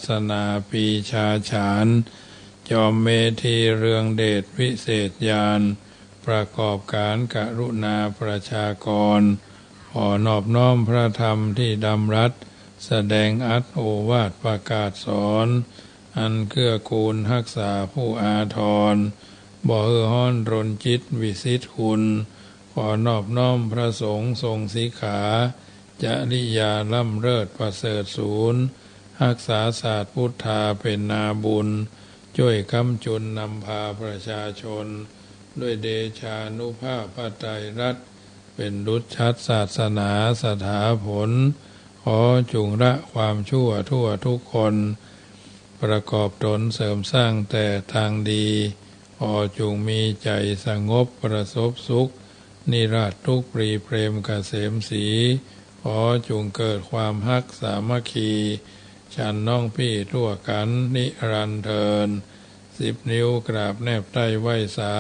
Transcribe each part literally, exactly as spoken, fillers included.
สนาปรีชาฉาน จอมเมธีเรืองเดชวิเศษญาณ ประกอบก๋านกรุณาประชากร ขอนอบน้อมพระธรรมตี้ดำรัส แสดงอัตถ์โอวาทประกาศสอน อันเกื้อกูลฮักษาผู้อาทร บ่หื้อฮ้อนรนจิตวิสิทธิ์คุณ ขอนอบน้อมพระสงฆ์ทรงสิกขา จริยาล้ำเลิศประเสริฐสูน ฮักษาศาสตร์พุทธาเป๋นนาบุญ จ้วยค้ำจุนนำพาประชาชน ด้วยเดชานุภาพพระไตรรัตน์ เป๋นดุจฉัตรศาสนาสถาผล ขอจุ่งละความชั่วทั่วทุกคน ประกอบตนเสริมสร้างแต่ตางดี ขอจุ่งมีใจ๋สงบประสบสุข นิราศทุกข์ปรีเปรมเกษมศรี ขอจุ่งเกิดความฮักสามัคคี ฉันน้องพี่ทั่วกั๋นนิรันดร์เทอญ สิบนิ้วกราบแนบใต้ไหว้สา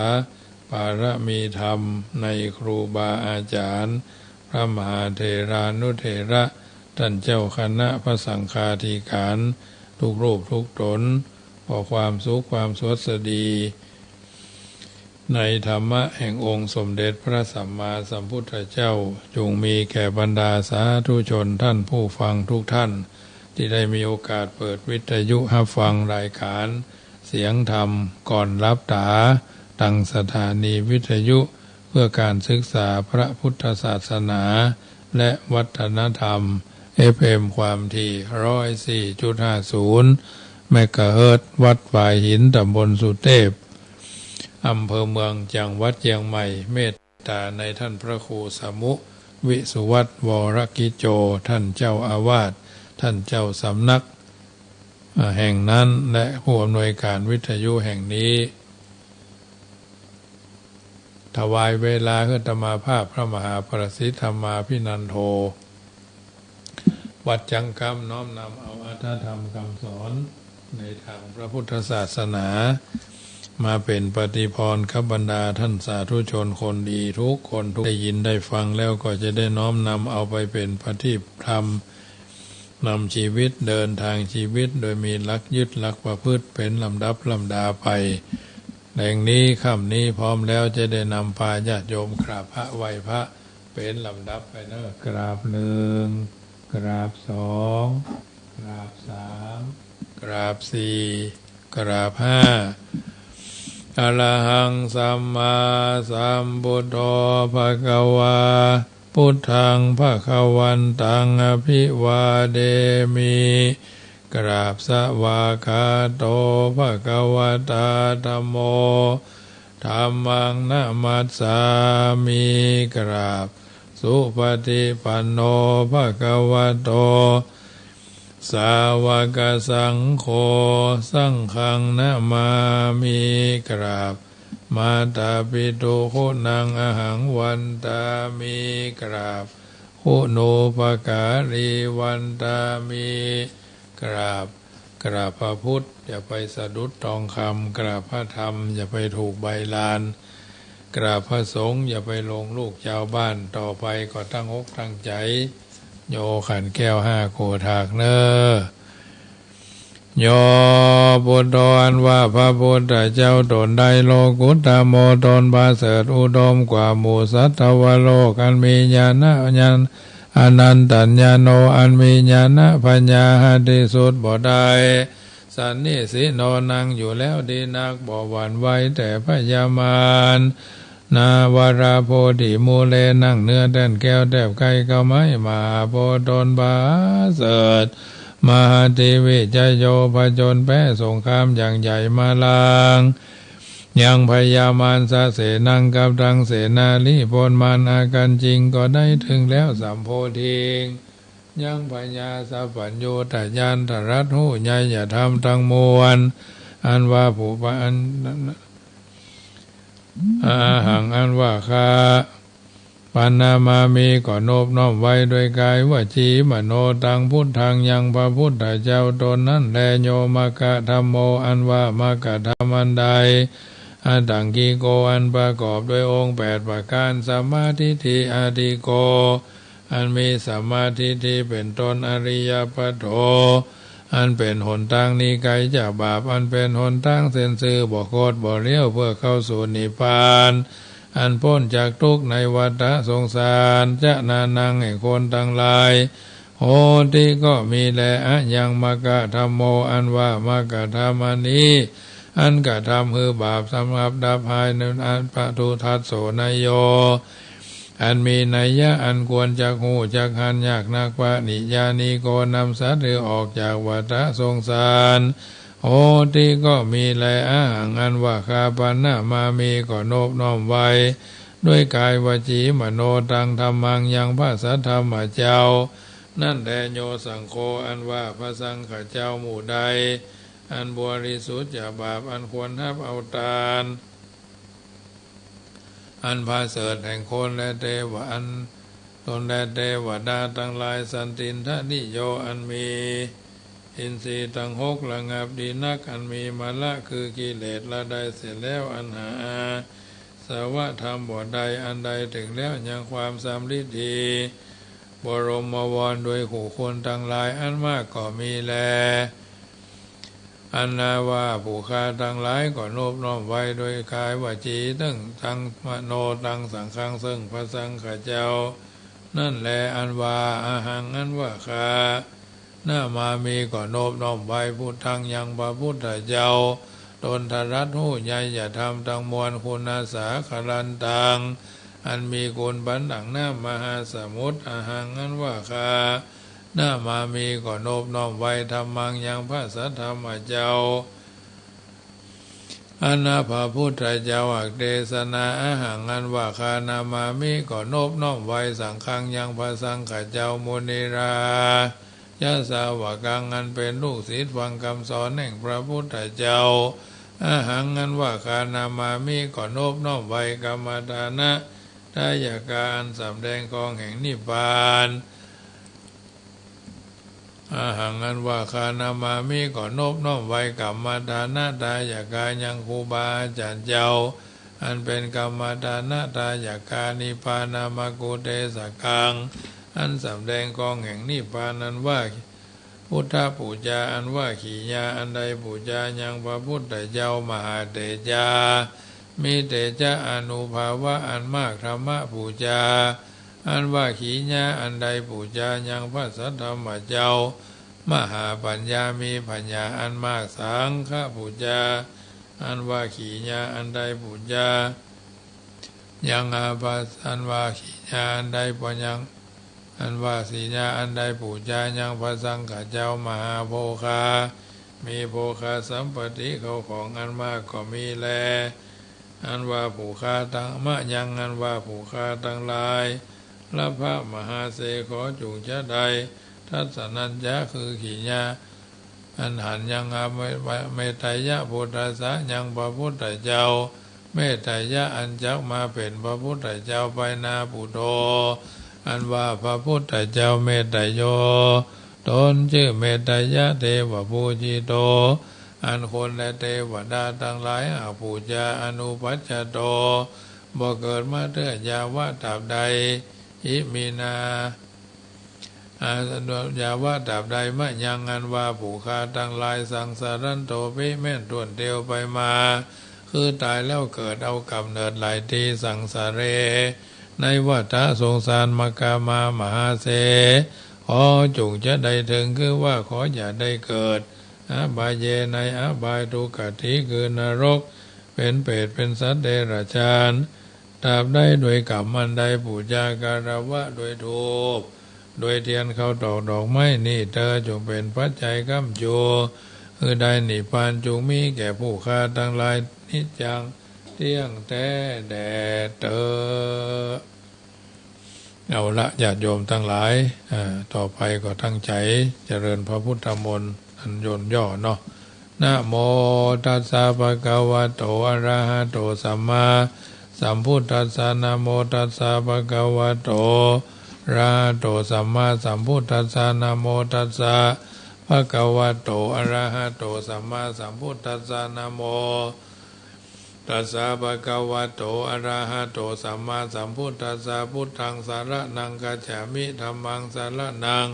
ปารมีธรรมในครูบาอาจ๋ารย์ พระมหาเถรานุเถระ ต้านเจ้าคณะพระสังฆาธิก๋าน ทุกรูปทุกต๋น ขอความสุขความสวัสดี ในธรรมะแห่งองค์สมเด็จพระสัมมาสัมพุทธเจ้า จุ่งมีแก่บรรดาสาธุชนต้านผู้ฟังทุกต้าน ตี้ได้มีโอกาสเปิดวิทยุฮับฟังรายก๋านเสียงธรรมก่อนหลับต๋า ตางสถานีวิทยุเพื่อก๋านศึกษาพระพุทธศาสนา และวัฒนธรรม เอฟเอ็ม ความถี่ ร้อยสี่จุดห้าศูนย์ เมกะเฮิรตซ์ วัดฝายหิน ตำบลสุเตพ อำเภอเมือง จังหวัดเจียงใหม่ เมตต๋าในต้านพระครูสมุ วิสุวัฒน์ วรกิจโจ ต้านเจ้าอาวาส ต้านเจ้าสำนัก แห่งนั้น และผู้อำนวยก๋านวิทยุแห่งนี้ ถวายเวลาหื้ออาตมาภาพพระมหาประสิทธิ์ธรรมาภินันโท วัดจังกำ น้อมนำเอาอรรถธรรมกำสอนในตางพระพุทธศาสนา มาเป๋นปฏิภรณ์กับบรรดาต้านสาธุชนคนดีทุกคน ทุกได้ยินได้ฟังแล้วก็จะได้น้อมนำเอาไปเป๋นปฏิปทา นำชีวิตเดินตางชีวิตโดยมีหลักยึดหลักประพฤติเป๋นลำดับลำดาไป แลงนี้ค่ำนี้พร้อมแล้วจะได้นำปาญาติโยมกราบพระไหว้พระเป๋นลำดับไปเนาะ กราบหนึ่ง กราบสอง กราบสาม กราบสี่ กราบห้า อะระหังสัมมาสัมพุทโธ ภะคะวา พุทธัง ภะคะวันตัง อะภิวาเทมิ กราบ สวากขาโต ภะคะวะตา ธัมโม ธัมมัง นะมัสสามิ กราบ สุปะฏิปันโน ภะคะวะโต สาวกสังโฆ สังฆัง นะมามิ กราบ มาตาปิตุ คุณัง อะหัง วันตามิ กราบ คุณูปการี วันตามิ กราบ กราบพระพุทธ อย่าไปสะดุดตองคำ กราบพระธรรม อย่าไปถูกใบลาน กราบพระสงฆ์ อย่าไปหลงลูกชาวบ้าน ต่อไปก็ตั้งอกตั้งใจ๋ โยขันแก้วห้าโขดถากเน่อ โย พุทโธ อันว่าพระพุทธเจ้าต๋นใด โลกุตโม ต๋นประเสริฐ อุดมกว่าหมู่สัตวโลก อันมีญาณะ ญาณ อนันตัญญาโณ อันมีญาณปัญญาหาที่สุดบ่ได้ สันนิสิโณ นั่งอยู่แล้วดีนัก บ่หวั่นไหวแต่พยามาร ณ วรโพธิมูเล นั่งเนื้อแท่นแก้วแทบใกล้เก๊าไม้มหาโพธิ์ ต๋นประเสริฐ มหาทีวี ชโย ผจญแพ้สงครามอย่างใหญ่มาลาง ยังพยามารสเสนัง กับตังเสนาลีพลมารอากัญจิง ก็ได้เถิงแล้วสัมโพธิง ยังพญาสัพพัญญูตญาณตรัสฮู้ไยยธรรมตังมวล อันว่าผู้ปะ อัน อะหัง อันว่าข้า ปะณามามิ ก็นบน้อมไหว้ด้วยกาย วจี มโน ตัง พุทธัง ยังพระพุทธเจ้าต๋นนั้นแล โย มคคะธัมโม อันว่ามคคะธรรมอันใด อตังกิโก อันประกอบด้วยองค์แปดประก๋าน สัมมาทิฏฐิอทิโก อันมีสัมมาทิฏฐิเป๋นต้น อริยปัจโฉ อันเป๋นหนตางนี้ไก๋จากบาป อันเป๋นหนตางเส้นซื่อ บ่คดบ่เลี้ยว เปื้อเข้าสู่นิพพาน อันป๊นจากตุ๊กข์ในวัฏฏะสงสาร จะนานัง แห่งคนตังหลาย โหติ ก็มีแล อะยัง มัคคะธัมโม อันว่ามรรคธรรมอันนี้ อันกระทำหื้อบาปสำเร็จดับหายนั้น อันปะทุทัสโส นโย อันมีนัยยะอันควรจักฮู้จักหัน ยากนัก ปะนิญญาณิโก นำสัตว์หื้อออกจากวัฏฏะสงสาร โหติ ก็มีแล อะหัง อันว่าข้าพเจ้า นะมามิ ก็นบน้อมไหว้ ด้วยก๋ายวจีมโนตัง ธัมมัง ยังพระสัทธรรมเจ้า นั้นแล โย สังโฆ อันว่าพระสังฆเจ้าหมู่ใด อันบริสุทธิ์จากบาป อันควรฮับเอาตาน อันประเสริฐแห่งคนและเตวะ อันตนและเตวดาตังหลาย สันตินทนิโย อันมีอินทรีย์ตังหกระงับดีนัก อันมีมละ คือกิเลสละได้เสียแล้ว อันหาอาสวะธรรมบ่ได้ อันใดเถิงแล้วยังความสำริดดี บรมวรด้วยคู่คนตังหลายอันมากก็มีแล อันว่าผู้ข้าตังหลายก็นบน้อมไหว้ด้วยก๋ายวจีตึงตังมโนตัง สังฆัง ซึ่งพระสังฆเจ้า นั้นแล อันว่า อะหัง อันว่าข้า นะมามิ ก็นบน้อมไหว้ พุทธัง ยังพระพุทธเจ้า ตนตรัสฮู้ญาญาธรรมตังมวล คุณสาครันตัง อันมีคุณปานดั่งน้ำมหาสมุทร อะหัง อันว่าข้า นะมามิ ก็นบน้อมไหว้ ธัมมัง ยังพระสัทธรรมเจ้า อันพระพุทธเจ้าอักเตสนา อะหัง อันว่าข้า นะมามิ ก็นบน้อมไหว้ สังฆัง ยังพระสังฆเจ้า มุนิราชสาวกัง อันเป๋นลูกศิษย์ฟังกำสอนแห่งพระพุทธเจ้า อะหัง อันว่าข้า นะมามิ ก็นบน้อมไหว้ กัมมฏฐานะทายกา อันสำแดงข้องแห่งนิพพาน อะหัง อันว่าข้า นะมามิ ก็นบน้อมไหว้ กัมมฏฐานะทายกา ยังครูบาอาจ๋ารย์เจ้า อันเป๋นกัมมฏฐานะทายกา นิพพานามกุเตสกัง อันสำแดงข้องแห่งนิพพาน อันว่าพุทธปู๋จา อันว่าขีญา อันได้ปู๋จายังพระพุทธเจ้า มหาเตจา มีเตจะอานุภาวะอันมาก ธัมมปู๋จา อันว่าขีญา อันได้ปู๋จายังพระสัทธรรมเจ้า มหาปัญญา มีปัญญาอันมาก สังฆปู๋จา อันว่าขีญา อันได้ปู๋จายังอาภัส อันว่าขีญา อันได้ปะยัง อันว่าขีญา อันได้ปู๋จายังพระสังฆเจ้า มหาโภคา มีโภคสัมปติเข้าของอันมากก็มีแล อันว่าผู้ข้าตัง มะยัง อันว่าผู้ข้าตังหลาย ละพะมหาเส ขอจุ่งจะได้ ทัสสะนัญจะ คือขีญา อันหันยังอาเม เมตไตยะพุทธัสสะ ยังพระพุทธเจ้า เมตไตยะ อันจักมาเป๋นพระพุทธเจ้าไปหน้า ปุโธ อันว่าพระพุทธเจ้า เมตไตโย ตนจื้อเมตไตยะ เทวะปูจิโต อันคนและเตวดาตังหลายหากปู๋จา อนุปัจจโต บ่เกิดมาเตื้อ ยาวะ ตราบใด อิมินา อา ยาวะ ตราบใด มะยัง อันว่าผู้ข้าตังหลาย สังสารันโตปิ แม่นถ้วนเตียวไปมา คือต๋ายแล้วเกิดเอาก๋ำเนิดหลายตี้ สังสาเร ในวัฏฏะสงสาร มะกะมา มหาเส ขอจุ่งจะได้เถิง คือว่าขออย่าได้เกิด อบายเย ในอบาย ทุกขติ คือนรก เป๋นเปรต เป๋นสัตว์เดรัจฉาน ตราบใดด้วยก๋ำอันได้ปู๋จาการะวะ ด้วยธูป ด้วยเตียน ข้าวตอก ดอกไม้นี้เต๊อะ จุ่งเป๋นปัจจัยค้ำจู หื้อได้นิพพาน จุ่งมีแก่ผู้ข้าตังหลาย นิจจัง เตี้ยงแต๊แด่เต๊อะ เอาละ ญาติโยมตังหลาย อ่า ต่อไปก็ตั้งใจ๋เจริญพระพุทธมนต์อันย่นย่อเนาะ นะโมตัสสะ ภะคะวะโต อะระหะโต สัมมาสัมพุทธัสสะ นะโมตัสสะ ภะคะวะโต อะระหะโต สัมมาสัมพุทธัสสะ นะโมตัสสะ ภะคะวะโต อะระหะโต สัมมาสัมพุทธัสสะ นะโม ตัสสะ ภะคะวะโต อะระหะโต สัมมาสัมพุทธัสสะ พุทธัง สะระณัง คัจฉามิ ธัมมัง สะระณัง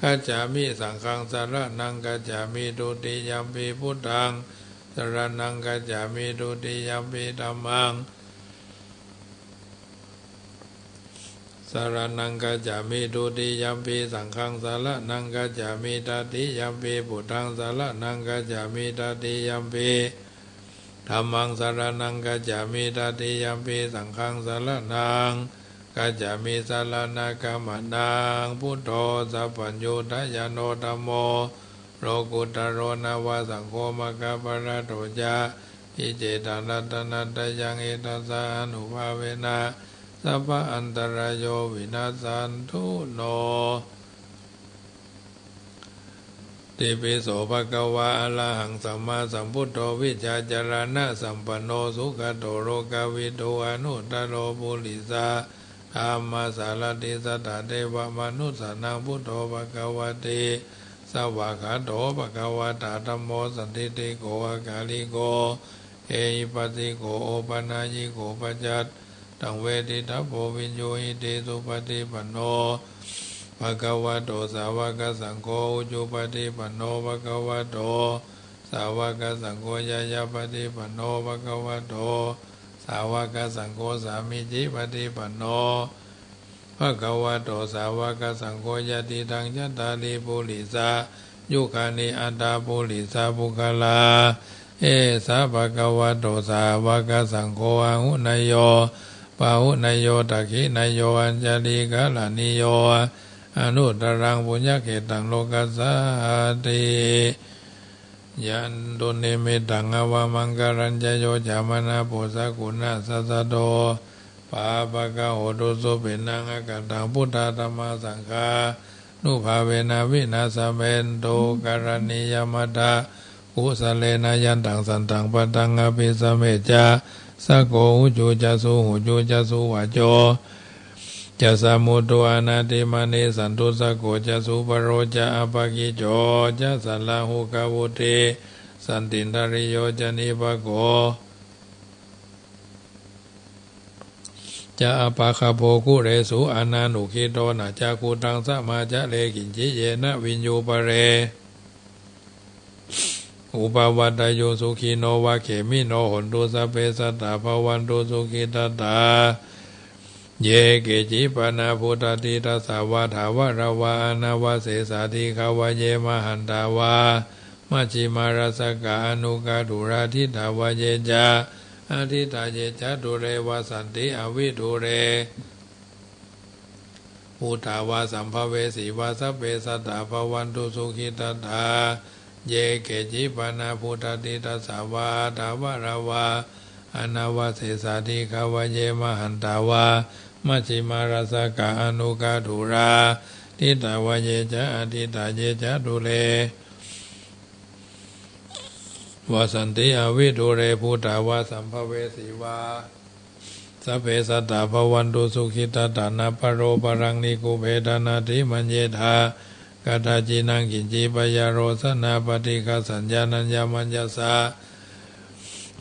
gacchāmi. Saṅghaṃ saraṇaṃ gacchāmi. Dutiyampi buddhaṃ saraṇaṃ gacchāmi. Dutiyampi dhammaṃ saraṇaṃ gacchāmi. Dutiyampi saṅghaṃ saraṇaṃ gacchāmi. Tatiyampi buddhaṃ saraṇaṃ gacchāmi. Tatiyampi dhammaṃ saraṇaṃ gacchāmi. Tatiyampi saṅghaṃ saraṇaṃ gacchāmi. Saraṇagamanaṃ. Buddho sabbaññutañāṇo dhammo lokuttaro nava saṅgho maggaphalaṭṭho ca. Iccetaṃ ratanattayaṃ etassa ānubhāvena sabba antarāyo vinassantu no. Itipi so bhagavā arahaṃ sammāsambuddho vijjācaraṇasampanno sugato lokavidū anuttaro purisadammasārathi satthā devamanussānaṃ buddho bhagavāti. Svākkhāto bhagavatā dhammo sandiṭṭhiko akāliko ehipassiko opanayiko paccattaṃ veditabbo viññūhīti. Supaṭipanno bhagavato sāvakasaṅgho, ujupaṭipanno bhagavato sāvakasaṅgho, ñāyapaṭipanno bhagavato sāvakasaṅgho, sāmīcipaṭipanno bhagavato sāvakasaṅgho, yadidaṃ cattāri purisayugāni aṭṭha purisapuggalā, esa bhagavato sāvakasaṅgho, āhuneyyo pāhuneyyo dakkhiṇeyyo añjalikaraṇīyo anuttaraṃ puññakkhettaṃ lokassāti. Yandunnimittaṃ avamaṅgalañca yo cāmanāpo sakuṇassa saddo pāpaggaho dussupinaṃ akantaṃ buddhadhammasaṅghānubhāvena vināsamentu. Karaṇīyamatthakusalena yantaṃ santaṃ padaṃ abhisamecca, sakko ujū ca suhujū ca suvaco cassa mudu anatimānī, santussako ca subharo ca appakicco ca sallahukavutti, santindriyo ca nipako ca appagabbho kulesu ananugiddho. Na ca khuddaṃ samācare kiñci yena viññū pare upavadeyyuṃ. Sukhino vā khemino hontu, sabbe sattā bhavantu sukhitattā. Ye keci pana bhūtatthi tasā vā thāvarā vā anavasesā, dīghā vā ye mahantā vā majjhimā rassakā aṇukathūlā, diṭṭhā vā ye ca adiṭṭhā ye ca dūre vasanti avidūre, bhūtā vā sambhavesī vā sabbe sattā bhavantu sukhitattā. Ye keci pana bhūtatthi tasā vā thāvarā vā anavasesā, dīghā vā ye mahantā vā majjhimā rassakā aṇukathūlā, diṭṭhā vā ye ca adiṭṭhā ye ca dūre vasanti avidūre, bhūtā vā sambhavesī vā sabbe sattā bhavantu sukhitattā. Na paro paraṃ nikubbetha, nātimaññetha katthaci naṃ kiñci, byārosanā paṭighasaññā nāññamaññassa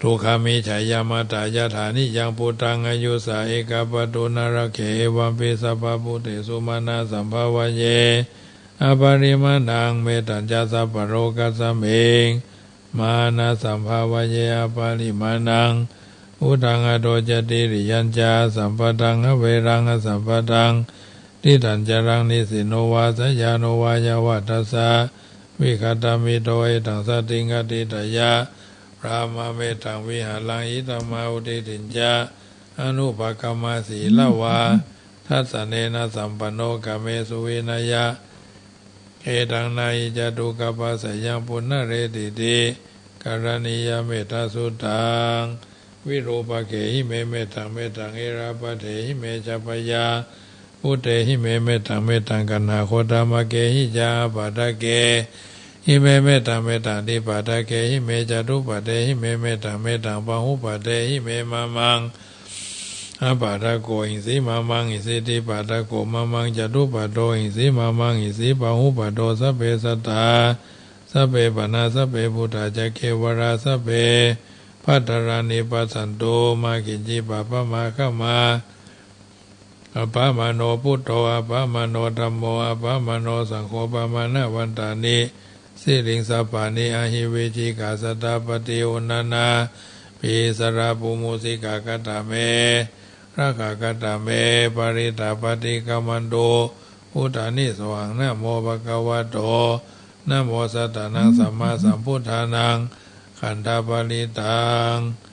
dukkhamiccheyya. Mātā yathā niyaṃ puttaṃ āyusā ekapattū narakehi, evampi sabbabhūtesu mānasaṃ bhāvaye aparimāṇaṃ. Mettañca sabbalokasmiṃ mānasaṃ bhāvaye aparimāṇaṃ, uddhaṃ adho ca tiriyañca asambādhaṃ averaṃ asapattaṃ. Tiṭṭhañcaraṃ nisinno vā sayāno vā yāvatassa vigatamiddho, etaṃ satiṃ adhiṭṭheyya brahmametaṃ vihāraṃ idhamāhu. Diṭṭhiñca anupagamma sīlavā dassanena sampanno, kāmesu vineyya gedhaṃ, na hi jātu gabbhaseyyaṃ punaretīti. Karaṇīyam mettasuttaṃ. Virūpakkhehi me mettaṃ, mettaṃ erāpathehi me ca, byāputtehi me mettaṃ, mettaṃ kaṇhagodamākehi ca, apādakehi me mettaṃ, mettaṃ dvipādakehi me ca, catuppadehi me mettaṃ, mettaṃ bahuppadehi me. Mamaṃ apādako hiṃsi, mamaṃ hiṃsi dvipādako, mamaṃ catuppado hiṃsi, mamaṃ hiṃsi bahupado. Sabbe sattā, sabbe pāṇā, sabbe bhūtā ca kevalā, sabbe bhadrāni passantu, mā kiñci pāpam āgamā. Appamāṇo buddho, appamāṇo dhammo, appamāṇo saṅgho, pamāṇavantāni siriṃsapāni, ahi vicchikā satapadī uṇṇānābhī sarabū mūsikā. Katā me rakkhā, katā me parittā, paṭikkamantu bhūtāni. Sohaṃ namo bhagavato, namo sattannaṃ sammāsambuddhānaṃ. Khandhaparittaṃ.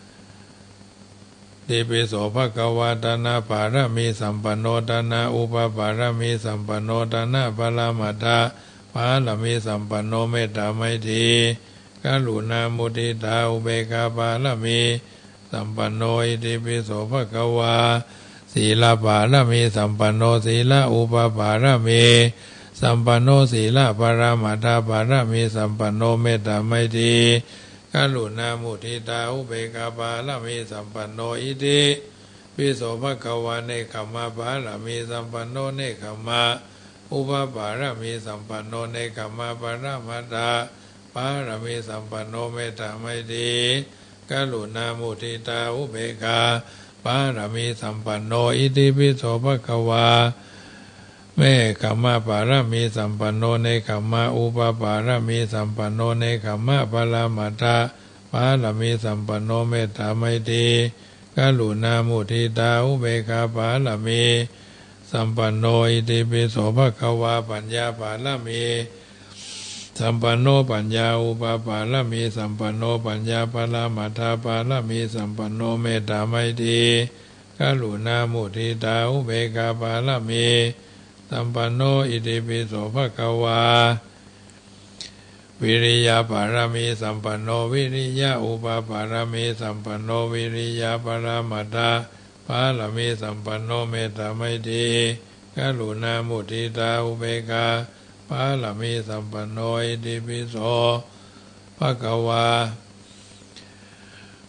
Itipi so bhagavā dānapāramīsampanno, dāna upapāramīsampanno, dānaparamatthapāramīsampanno, mettā maitrī karuṇā muditā upekkhā pāramī sampanno. Itipi so bhagavā sīlapāramīsampanno, sīla upapāramīsampanno, sīlaparamatthapāramīsampanno, mettā maitrī karuṇā muditā upekkhā pāramīsampanno. Itipi so bhagavā nekkhammapāramīsampanno, nekkhamma upapāramīsampanno, nekkhammaparamatthapāramīsampanno, mettā maitrī karuṇā muditā upekkhā pāramīsampanno. Itipi so bhagavā nekkhammapāramīsampanno, nekkhamma upapāramīsampanno, nekkhammaparamatthapāramīsampanno, mettā maitrī karuṇā muditā upekkhā pāramīsampanno. Itipi so bhagavā paññāpāramīsampanno, paññā upapāramīsampanno, paññāparamatthapāramīsampanno, mettā maitrī karuṇā muditā upekkhā pāramīsampanno. Itipi so bhagavā viriyapāramīsampanno, viriya upapāramīsampanno, viriyaparamatthapāramīsampanno, mettā maitrī karuṇā muditā upekkhā pāramīsampanno. Itipi so bhagavā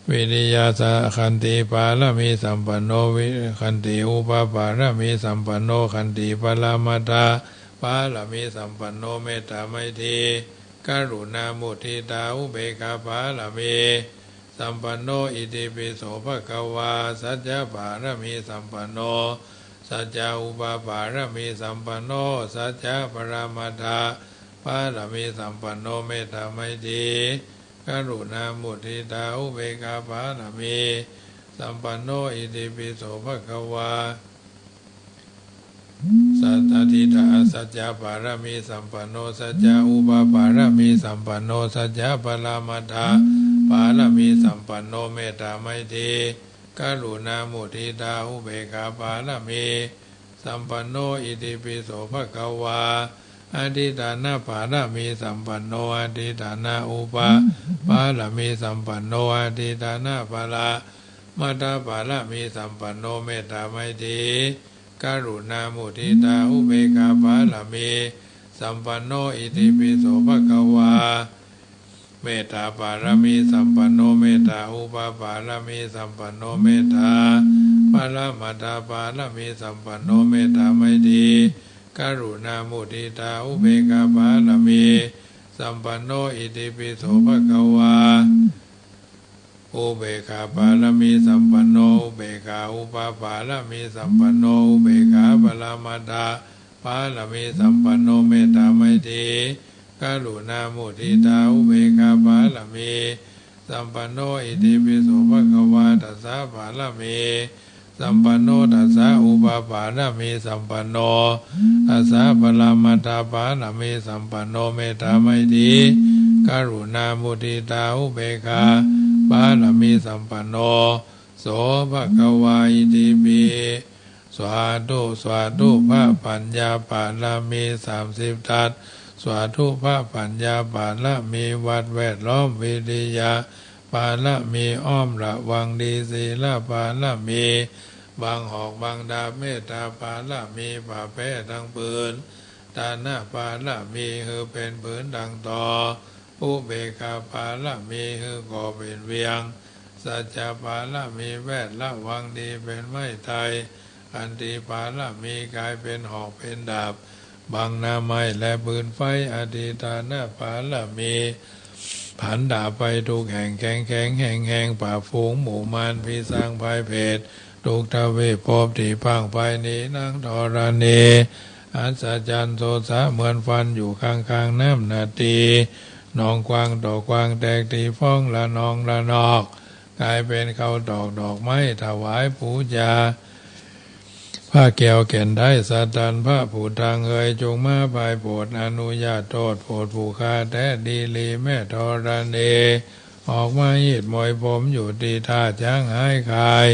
viriya sa-, khanti pāramīsampanno, vi-, khanti upapāramīsampanno, khanti paramatthapāramīsampanno, mettā maitrī karuṇā muditā upekkhā pāramīsampanno. Itipi so bhagavā saccapāramīsampanno, sacca upapāramīsampanno, sacca paramatthapāramīsampanno, mettā maitrī karuṇā muditā upekkhā pāramīsampanno. Itipi so bhagavā sat-, adiṭṭha saccapāramīsampanno, sacca upapāramīsampanno, sacca paramatthapāramīsampanno, mettā maitrī karuṇā muditā upekkhā pāramī sampanno. Itipi so bhagavā adhiṭṭhānapāramīsampanno, adhiṭṭhāna upapāramīsampanno, adhiṭṭhānaparamatthapāramīsampanno, mettā maitrī karuṇā muditā upekkhā pāramīsampanno. Itipi so bhagavā mettāpāramīsampanno, mettāupapāramīsampanno, mettaparamatthapāramīsampanno, mettā maitrī karuṇā muditā upekkhāpāramīsampanno. Itipi so bhagavā upekkhāpāramīsampanno, upekkhāupapāramīsampanno, upekkhāparamatthapāramīsampanno, mettā maitrī karuṇā muditā upekkhāpāramīsampanno. Itipi so bhagavā dasapāramīsampanno, dasaupapāramīsampanno, dasaparamatthapāramīsampanno, mettā maitrī karuṇā muditā upekkhāpāramīsampanno so bhagavā. Itipi สาธุ สาธุ พระปัญญาปารมีสามสิบทัศน์ สาธุ พระปัญญาปารมี วัดแวดล้อม วิริยะปารมี อ้อมระวังดี ศีลปารมี บังหอกบังดาบ เมตตาปารมี ผ้าแพทั้งผืน ทานปารมี หื้อเป๋นผืนดั่งตอ อุเบกขาปารมี หื้อก่อเป๋นเวียง สัจจะปารมี แวดระวังดีเป๋นไม้ไท ขันติปารมี ก๋ายเป๋นหอกเป๋นดาบ บังน้ำไหม้และปืนไฟ อธิฏฐานปารมี ผันดาบไปทุกแห่ง แข็งแข็งแฮงแฮง ปราบฝูงหมู่มาร ผีสางพายเผต ทุกทวีปภพตี้พร่างไพรหนี หนังธรณีอัศจรรย์ โสสะเหมือนฟันอยู่ข้างๆ น้ำนาที หนองกว้างต่อกว้างแตกตี้ฟ้องระนองระนอก ก๋ายเป๋นข้าวตอกดอกไม้ถวายปู๋จา พระแก้วแก่นไท้สะตัน พระผู้ทางเฮย จงมาภายโผดอนุญาตโต้ษ โผดผู้ข้าแต๊ดีหลี แม่ธรณี ออกมาฮีดมวยผมอยู่ตี้ท่าจ๊างหายคาย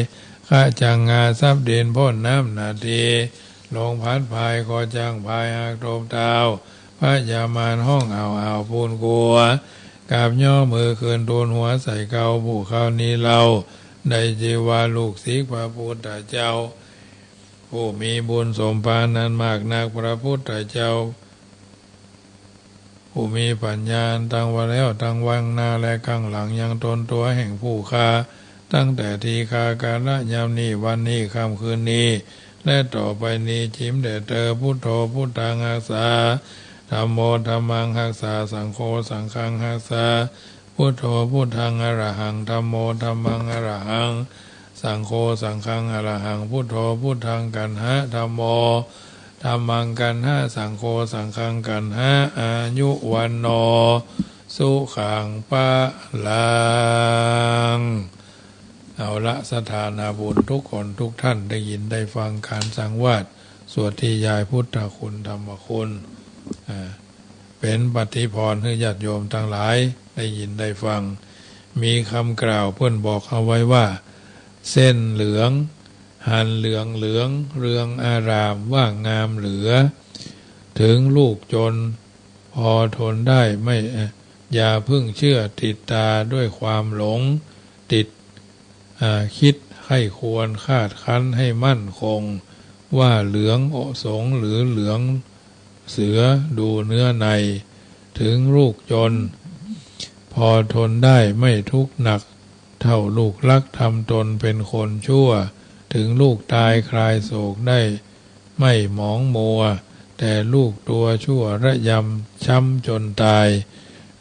คะจังงาซับดินป๊นน้ำนาที ลงผัดพายคอจ๊างพายหากตบเท้า พญามารฮ้องอ้าวอ้าวปูนกัว กราบย่อมือขึ้นทูลหัวใส่เกล้า ผู้คราวนี้เล่า ได้จื้อว่าลูกศิษย์พระพุทธเจ้า ผู้มีบุญสมภารอันมากนัก พระพุทธเจ้า ผู้มีปัญญาอันตังไว้แล้วตังวางหน้าและข้างหลังยังตนตั๋วแห่งผู้ข้า ตั้งแต่ทีฆากาละยามนี้ วันนี้ ค่ำคืนนี้ และต่อไปนี้ จิ๋มแด่เธอ พุทโธ พุทธัง ฮัสสา ธัมโม ธัมมัง ฮัสสา สังโฆ สังฆัง ฮัสสา พุทโธ พุทธัง อะระหัง ธัมโม ธัมมัง อะระหัง สังโฆ สังฆัง อะระหัง พุทโธ พุทธัง กัณหะ ธัมโม ธัมมัง กัณหะ สังโฆ สังฆัง กัณหะ อายุ วัณโณ สุขัง พลัง เอาละ ศรัทธานาบุญทุกคนทุกท่าน ได้ยินได้ฟังก๋านสังวาส สวดตี้ยายพุทธคุณธรรมคุณ อ่า เป๋นปฏิภรณ์หื้อญาติโยมตังหลายได้ยินได้ฟัง มีกำกล่าวเปิ้นบอกเอาไว้ว่า เส้นเหลือง หันเหลืองเหลือง เรืองอาราม ว่างงามเหลือ ถึงลูกจน พอทนได้ไม่ เอ่อ อย่าเพิ่งเชื่อติดตาด้วยความหลง ติด อ่า คิดใคร่ครวญคาดคั้นให้มั่นคง ว่าเหลืองโอสงหรือเหลืองเสือ ดูเนื้อใน ถึงลูกจน พอทนได้ไม่ทุกข์หนัก เท่าลูกรักทำตนเป็นคนชั่ว ถึงลูกตายคลายโศกได้ ไม่หมองมัว แต่ลูกตัวชั่วระยำช้ำจนตาย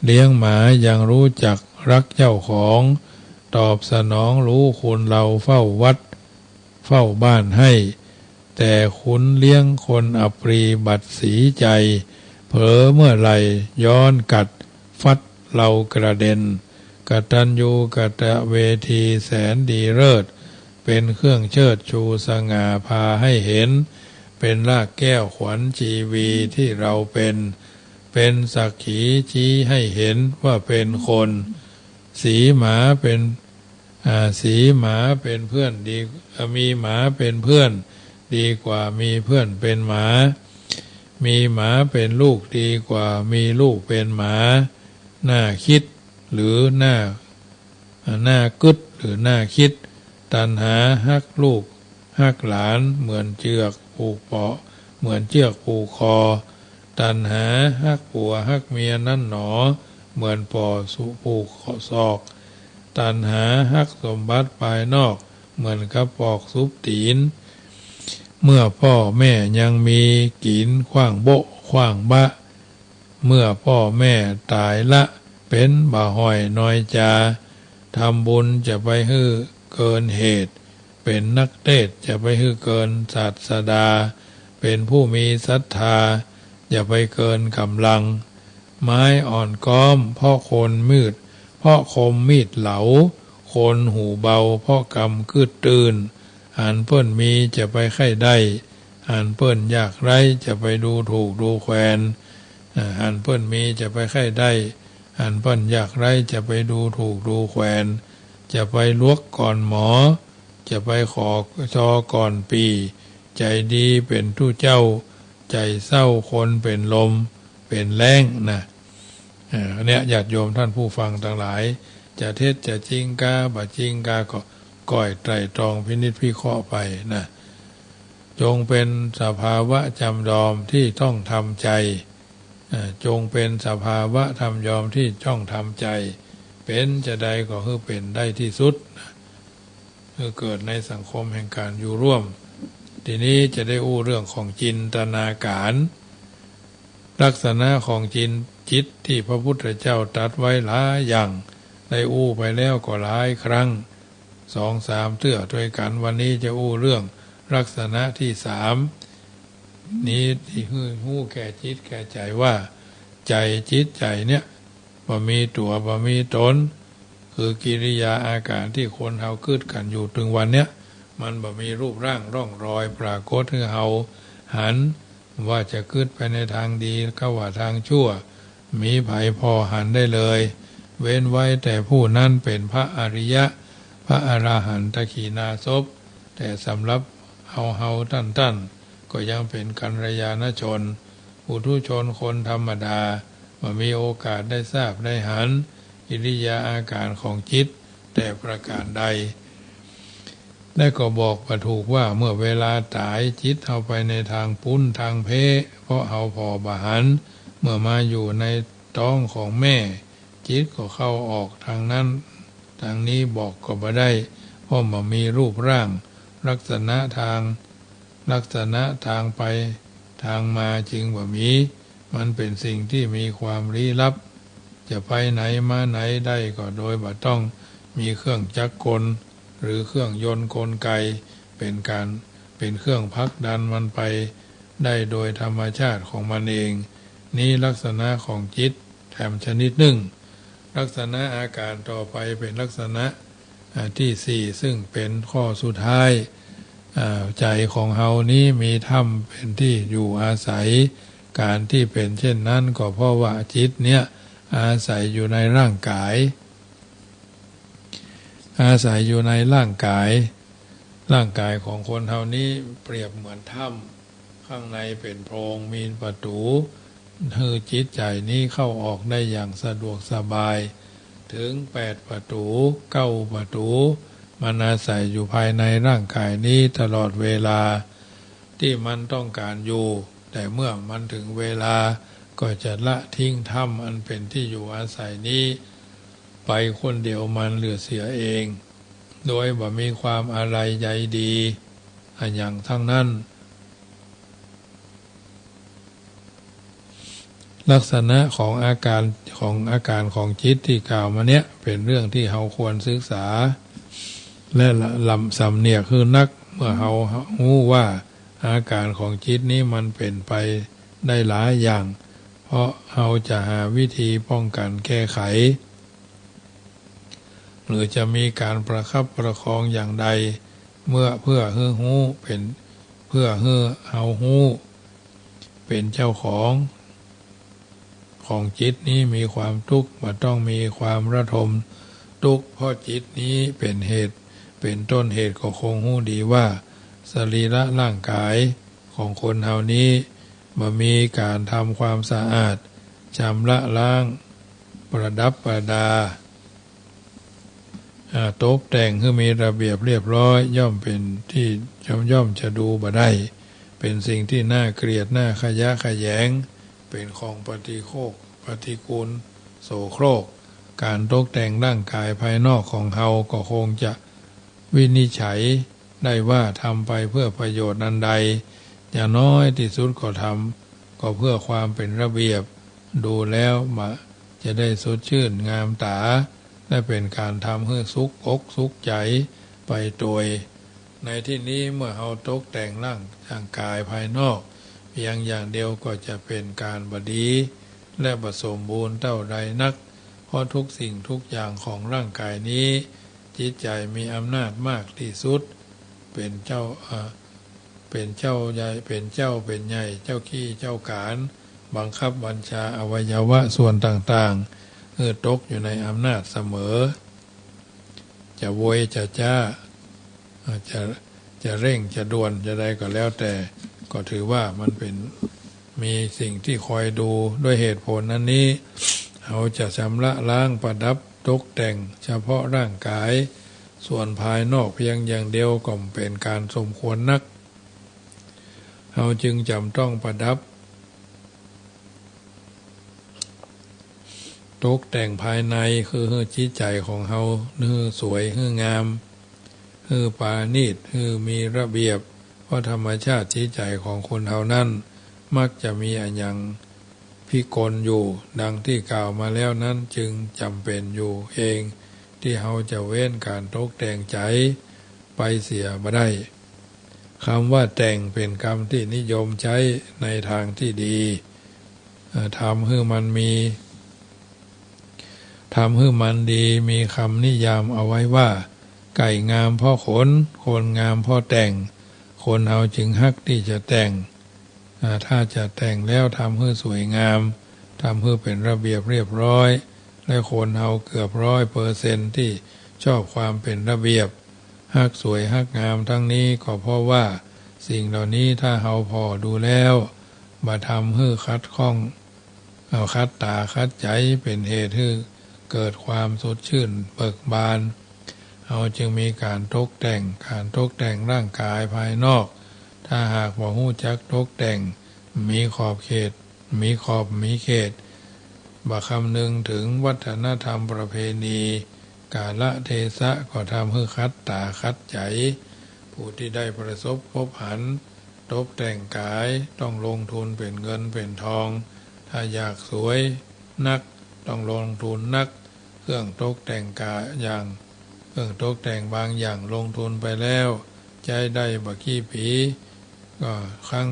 เลี้ยงหมายังรู้จักรักเจ้าของ ตอบสนองรู้คุณเราเฝ้าวัด เฝ้าบ้านให้ แต่คุณเลี้ยงคนอับปรีบัดสีใจ เผลอเมื่อไหร่ย้อนกัดฟัดเรากระเด็น กตัญญูกตเวทีแสนดีเลิศ เป็นเครื่องเชิดชูสง่าพาให้เห็น เป็นรากแก้วขวัญชีวีที่เราเป็น เป็นสักขีชี้ให้เห็นว่าเป็นคน สีหมาเป็น อ่า สีหมาเป็นเพื่อนดี อ่า มีหมาเป็นเพื่อนดีกว่ามีเพื่อนเป็นหมา มีหมาเป็นลูกดีกว่ามีลูกเป็นหมา น่าคิดหรือน่า อ่า น่ากึ๊ดหรือน่าคิด ตัณหาฮักลูกฮักหลานเหมือนเจือกผูกเปาะ เหมือนเจือกผูกคอ ตัณหาฮักผัวฮักเมียนั้นหนอ เหมือนปอสุผูกศอก ตัณหาฮักสมบัติภายนอก เหมือนกระปอกซุบตี๋น เมื่อป้อแม่ยังมีกิ๋นขว้างโบ๊ะขว้างบะ เมื่อป้อแม่ต๋ายละเป๋นบ่าห้อยน้อยจา ทำบุญจะไปหื้อเกินเหตุ เป๋นนักเตสน์จะไปหื้อเกินศาสดา เป๋นผู้มีศรัทธาอย่าไปเกินก๋ำลัง ไม้อ่อนก๊อมเพราะคนมีด เพราะคมมีดเหลา คนหูเบาเพราะกำกืดตื้น อันเปิ้นมีจะไปใค่ได้ อันเปิ้นยากไร้จะไปดูถูกดูแควน อ่า อันเปิ้นมีจะไปใค่ได้ อันเปิ้นยากไร้จะไปดูถูกดูแควน จะไปลวกก่อนหมอ จะไปขอชอก่อนปี่ ใจ๋ดีเป๋นตุ๊เจ้า ใจ๋เศร้าคนเป๋นลมเป๋นแล้งนะ เอ่อ เนี่ย ญาติโยมท่านผู้ฟังตังหลาย จะเท็จจะจริงกา บ่จริงกา ก็ก้อยไตร่ตรองพินิจพิเคราะห์ไปนะ จงเป๋นสภาวะจำยอมตี้ต้องทำใจ๋ เอ่อ จงเป๋นสภาวะจำยอมตี้ต้องทำใจ๋ เป๋นจาใดก็หื้อเป๋นได้ตี้สุดนะ หื้อเกิดในสังคมแห่งก๋านอยู่ร่วม ทีนี้จะได้อู้เรื่องของจินตนาก๋าร ลักษณะของจิน จิตตี้พระพุทธเจ้าตรัสไว้หลายอย่าง ได้อู้ไปแล้วก็หลายครั้ง สองสามเตื้อตวยกั๋น วันนี้จะอู้เรื่องลักษณะตี้สามนี้ ตี้หื้อฮู้แก่จิตแก่ใจ๋ว่า ใจ๋ จิตใจ๋เนี่ย บ่มีตั๋วบ่มีต๋น คือกิริยาอาก๋านตี้คนเฮากึ๊ดกั๋นอยู่เถิงวันเนี้ย มันบ่มีรูปร่างร่องรอยปรากฏหื้อเฮาหัน ว่าจะกึ๊ดไปในตางดี กาว่าตางชั่ว บ่มีใผผ่อหันได้เลย เว้นไว้แต่ผู้นั้นเป๋นพระอริยะ พระอรหันตขีณาสพ แต่สำหรับเฮาเฮาต้านๆ ก็ยังเป๋นกัลยาณชน ปุถุชนคนธรรมดา บ่มีโอกาสได้ทราบได้หัน กิริยาอาก๋านของจิตแต่ประก๋านใด และก็บอกบ่ถูกว่าเมื่อเวลาต๋ายจิตเฮาไปในตางปุ้นตางเพ้ เพราะเฮาผ่อบ่หัน เมื่อมาอยู่ในต๊องของแม่ จิตก็เข้าออกตางนั้นตางนี้บอกก็บ่ได้ เพราะบ่มีรูปร่าง ลักษณะตาง ลักษณะตางไปตางมาจึงบ่มี มันเป๋นสิ่งตี้มีความลี้ลับ จะไปไหนมาไหนได้ก็โดยบ่ต้องมีเครื่องจักรกล หรือเครื่องยนต์กลไก เป๋นก๋าน เป๋นเครื่องผลักดันมันไปได้โดยธรรมชาติของมันเอง นี้ลักษณะของจิตแถมชนิดนึ่ง ลักษณะอาก๋านต่อไปเป๋นลักษณะ อ่า ตี้สี่ ซึ่งเป๋นข้อสุดท้าย อ่า ใจ๋ของเฮานี้มีถ้ำเป๋นตี้อยู่อาศัย ก๋านตี้เป๋นเช่นนั้นก็เพราะว่าจิตเนี้ยอาศัยอยู่ในร่างก๋าย อาศัยอยู่ในร่างก๋าย ร่างก๋ายของคนเฮานี้เปรียบเหมือนถ้ำ ข้างในเป๋นโพรง มีประตู๋ หื้อจิตใจ๋นี้เข้าออกได้อย่างสะดวกสบาย เถิงแปดประตู๋ เก้าประตู๋ มันอาศัยอยู่ภายในร่างก๋ายนี้ตลอดเวลาตี้มันต้องก๋านอยู่ แต่เมื่อมันเถิงเวลาก็จะละทิ้งถ้ำอันเป๋นตี้อยู่อาศัยนี้ ไปคนเดียวมันเหลือเสียเอง โดยบ่มีความอาลัยใยดีอะหยังตังนั้น ลักษณะของอาก๋าน ของอาก๋านของจิตตี้กล่าวมาเนี้ย เป๋นเรื่องตี้เฮาควรศึกษา และละ ลำ สำเนียกหื้อนัก เมื่อเฮาฮู้ว่าอาก๋านของจิตนี้มันเป๋นไปได้หลายอย่าง เพราะเฮาจะหาวิธีป้องกั๋นแก้ไข หรือจะมีก๋านประคับประคองอย่างใด เมื่อ เพื่อหื้อฮู้เป๋น เพื่อหื้อเฮาฮู้เป๋นเจ้าของ ของจิตนี้มีความตุ๊กข์ บ่ต้องมีความระทมตุ๊กข์ เพราะจิตนี้เป๋นเหตุ เป๋นต้นเหตุ ก็คงฮู้ดีว่า สรีระร่างก๋ายของคนเฮานี้ บ่มีก๋านทำความสะอาด ชำระล้าง ประดับประดา อ่า ตกแต่งหื้อมีระเบียบเรียบร้อย ย่อมเป๋นตี้ ย่อม ย่อมจะดูบ่ได้ เป๋นสิ่งตี้น่าเกลียด น่าขยะแขยง เป๋นของปฏิโคก ปฏิกูล โสโครก ก๋านตกแต่งร่างก๋ายภายนอกของเฮาก็คงจะวินิจฉัยได้ว่าทำไปเพื่อประโยชน์อันใด อย่างน้อยตี้สุดก็ทำ ก็เพื่อความเป๋นระเบียบ ดูแล้วบ่าจะได้สดชื่นงามต๋า และเป๋นก๋านทำหื้อสุขอกสุขใจ๋ไปโตย ในตี้นี้เมื่อเฮาตกแต่งร่าง ร่างก๋ายภายนอกเพียงอย่างเดียวก็จะเป๋นก๋านบ่ดี และบ่สมบูรณ์เต้าใดนัก เพราะทุกสิ่งทุกอย่างของร่างก๋ายนี้ จิตใจ๋มีอำนาจมากตี้สุด เป๋นเจ้า อ่า เป๋นเจ้าใหญ่ เป๋นเจ้า เป๋นใหญ่ เจ้ากี้เจ้าก๋าน บังคับบัญชาอวัยวะส่วนต่างๆ หื้อตกอยู่ในอำนาจเสมอ จะโวยจะจ๊า อ่า จะ จะเร่งจะด่วนจะใดก็แล้วแต่ ก็ถือว่ามันเป๋น มีสิ่งตี้คอยดู ด้วยเหตุผลอันนี้ เฮาจะชำระล้างประดับตกแต่งเฉพาะร่างก๋าย ส่วนภายนอกเพียงอย่างเดียวก็บ่เป๋นก๋านสมควรนัก เฮาจึงจ๋ำต้องประดับ ตกแต่งภายใน คือหื้อจิตใจ๋ของเฮาหื้อสวย หื้องาม หื้อปราณีต หื้อมีระเบียบ เพราะธรรมชาติจิตใจ๋ของคนเฮานั้น มักจะมีอะหยังพิกลอยู่ ดังตี้กล่าวมาแล้วนั้น จึงจ๋ำเป๋นอยู่เอง ตี้เฮาจะเว้นก๋านตกแต่งใจ๋ไปเสียบ่ได้ กำว่าแต่งเป๋นกำตี้นิยมใจ๊ในตางตี้ดี เอ่อ ทำหื้อมันมี ทำหื้อมันดี มีกำนิยามเอาไว้ว่า ไก่งามเพราะขน คนงามเพราะแต่ง คนเฮาจึงฮักตี้จะแต่ง อ่า ถ้าจะแต่งแล้วทำหื้อสวยงาม ทำหื้อเป๋นระเบียบเรียบร้อย และคนเฮาเกือบร้อยเปอร์เซ็นต์ตี้ชอบความเป๋นระเบียบ ฮักสวยฮักงามตังนี้ก็เพราะว่าสิ่งเหล่านี้ถ้าเฮาผ่อดูแล้ว บ่ทำหื้อขัดข้อง เอาขัดต๋าขัดใจ๋ เป๋นเหตุหื้อเกิดความสดชื่นเบิกบาน เฮาจึงมีก๋านตกแต่ง ก๋านตกแต่งร่างก๋ายภายนอก ถ้าหากบ่ฮู้จักตกแต่ง มีขอบเขต มีขอบมีเขต บ่คำนึงเถิงวัฒนธรรมประเพณี กาลเทศะก็ทำหื้อขัดต๋าขัดใจ๋ ผู้ตี้ได้ประสบพบหัน ตกแต่งก๋ายต้องลงทุนเป๋นเงินเป๋นทอง ถ้าอยากสวยนักต้องลงทุนนัก เครื่องตกแต่งก๋ายอย่าง เครื่องตกแต่งบางอย่างลงทุนไปแล้ว ใจ๊ได้บ่กี่ปี๋ ก็ครั้ง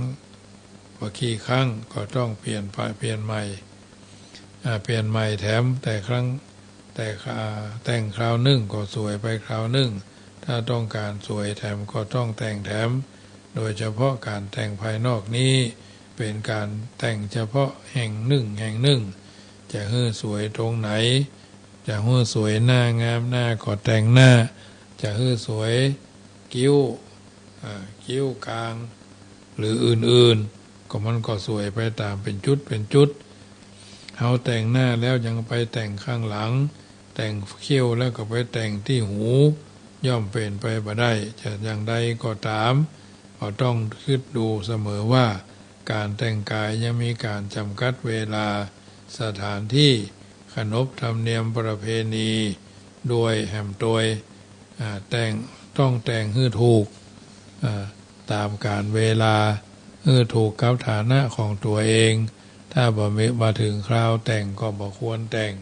บ่กี่ครั้งก็ต้องเปลี่ยนไป เปลี่ยนใหม่ อ่า เปลี่ยนใหม่แถมแต่ครั้ง แต่ครา แต่งคราวนึ่งก็สวยไปคราวนึ่ง ถ้าต้องก๋านสวยแถมก็ต้องแต่งแถม โดยเฉพาะก๋านแต่งภายนอกนี้ เป๋นก๋านแต่งเฉพาะแห่งนึ่งแห่งนึ่ง จะหื้อสวยตรงไหน จะหื้อสวยหน้างามหน้าก็แต่งหน้า จะหื้อสวย คิ้ว อ่า คิ้วกาง หรืออื่นๆ ก็มันก็สวยไปต๋ามเป๋นจุดเป๋นจุด เฮาแต่งหน้าแล้วยังไปแต่งข้างหลัง แต่งคิ้วแล้วก็ไปแต่งตี้หู ย่อมเป๋นไปบ่ได้ จะอย่างใดก็ต๋าม ก็ต้องกึ๊ดดูเสมอว่า ก๋านแต่งก๋ายยังมีก๋านจ๋ำกัดเวลา สถานตี้ ขนบธรรมเนียมประเพณี ด้วยแหมตวย อ่า แต่ง ต้องแต่งหื้อถูก อ่า ต๋ามกาลเวลา หื้อถูกกับฐานะของตั๋วเอง ถ้าบ่มี บ่เถิงคราวแต่งก็บ่ควรแต่ง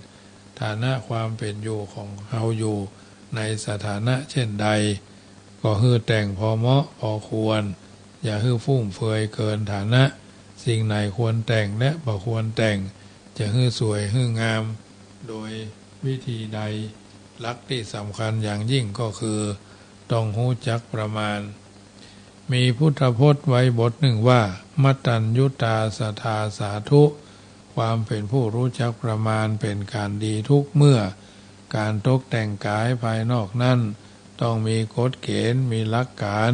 ฐานะความเป๋นอยู่ของเฮาอยู่ในสถานะเช่นใด ก็หื้อแต่งพอเหมาะพอควร อย่าหื้อฟุ่มเฟือยเกินฐานะ สิ่งไหนควรแต่งและบ่ควรแต่ง จะหื้อสวยหื้องาม โดยวิธีใด หลักตี้สำคัญอย่างยิ่งก็คือ ต้องฮู้จักประมาณ มีพุทธพจน์ไว้บทนึ่งว่า มัตตัญญุตาสทาสาธุ ความเป๋นผู้รู้จักประมาณเป๋นก๋านดีทุกเมื่อ ก๋านตกแต่งก๋ายภายนอกนั้น ต้องมีกฎเก๋ณฑ์ มีหลักก๋าน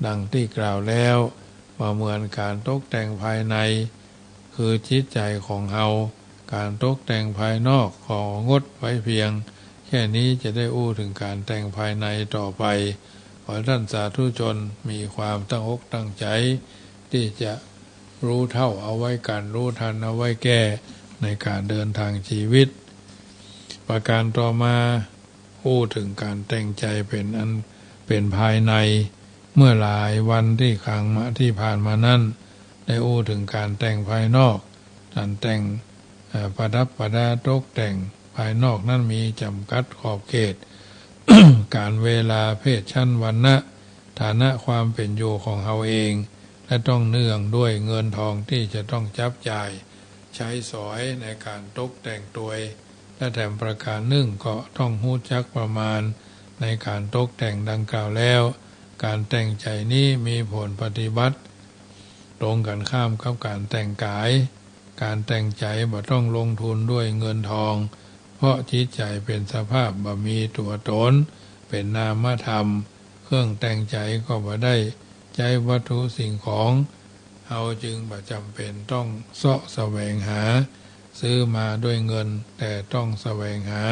ดังตี้กล่าวแล้ว บ่เหมือนก๋านตกแต่งภายใน คือจิตใจ๋ของเฮา ก๋านตกแต่งภายนอกของงดไว้เพียงแค่นี้ จะได้อู้เถิงก๋านแต่งภายในต่อไป ขอท่านสาธุชนมีความตั้งอกตั้งใจ๋ ตี้จะรู้เฒ่าเอาไว้กั๋น รู้ทันเอาไว้แก้ ในก๋านเดินตางชีวิต ประก๋านต่อมา อู้เถิงก๋านแต่งใจ๋เป๋นอัน เป๋นภายใน เมื่อหลายวันตี้ข้างมา ตี้ผ่านมานั้น ได้อู้เถิงก๋านแต่งภายนอก ก๋านแต่ง เอ่อ ประดับประดาตกแต่งภายนอกนั้นมีจ๋ำกัดขอบเขต ก๋าลเวลา เพศ ชั้น วรรณะ ฐานะความเป๋นอยู่ของเฮาเอง และต้องเนื่องด้วยเงินทองตี้จะต้องจับจ่ายใจ๊สอยในก๋านตกแต่งตวย และแถมประก๋านนึ่งก็ต้องฮู้จักประมาณในก๋านตกแต่งดังกล่าวแล้ว ก๋านแต่งใจ๋นี้มีผลปฏิบัติตรงกั๋นข้ามกับก๋านแต่งก๋าย ก๋านแต่งใจ๋บ่ต้องลงทุนด้วยเงินทอง เพราะจิตใจ๋เป๋นสภาพบ่มีตั๋วตน เป๋นนามธรรม เครื่องแต่งใจ๋ก็บ่ได้ใจ๊วัตถุสิ่งของ เฮาจึงบ่จ๋ำเป๋นต้องเซาะแสวงหา ซื้อมาด้วยเงิน แต่ต้องแสวงหา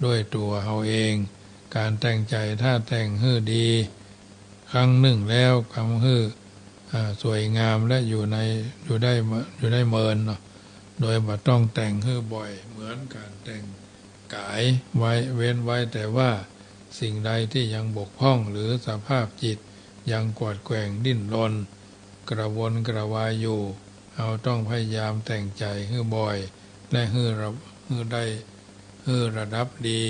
ด้วยตั๋วเฮาเอง ก๋านแต่งใจ๋ถ้าแต่งหื้อดี ครั้งนึ่งแล้วทำหื้อ อ่า สวยงามและอยู่ใน อยู่ได้เมิ อยู่ได้เมินเนาะ โดยบ่ต้องแต่งหื้อบ่อย เหมือนก๋านแต่งก๋ายไว้ เว้นไว้แต่ว่าสิ่งใดตี้ยังบกพร่อง หรือสภาพจิตยังกวัดแกว่งดิ้นรน กระวนกระวายอยู่ เฮาต้องพยายามแต่งใจ๋หื้อบ่อย และหื้อระ หื้อได้ หื้อระดับดี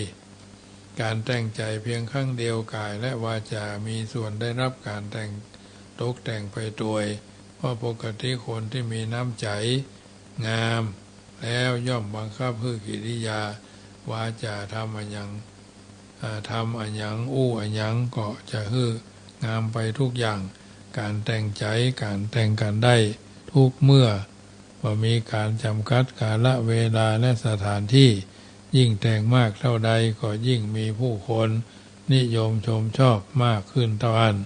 ก๋านแต่งใจ๋เพียงครั้งเดียว ก๋ายและวาจ๋ามีส่วนได้ฮับก๋านแต่ง ตกแต่งไปตวย เพราะปกติคนตี้มีน้ำใจ๋งามแล้วย่อมบังคับหื้อกิริยา วาจ๋าทำอะหยัง อ่า ทำอะหยัง อู้อะหยังก็จะหื้องามไปทุกอย่าง ก๋านแต่งใจ๋ ก๋านแต่งกั๋นได้ทุกเมื่อ บ่มีก๋านจ๋ำกัดกาละเวลาและสถานตี้ ยิ่งแต่งมากเต้าใดก็ยิ่งมีผู้คนนิยมชมชอบมากขึ้นเต้าอั้น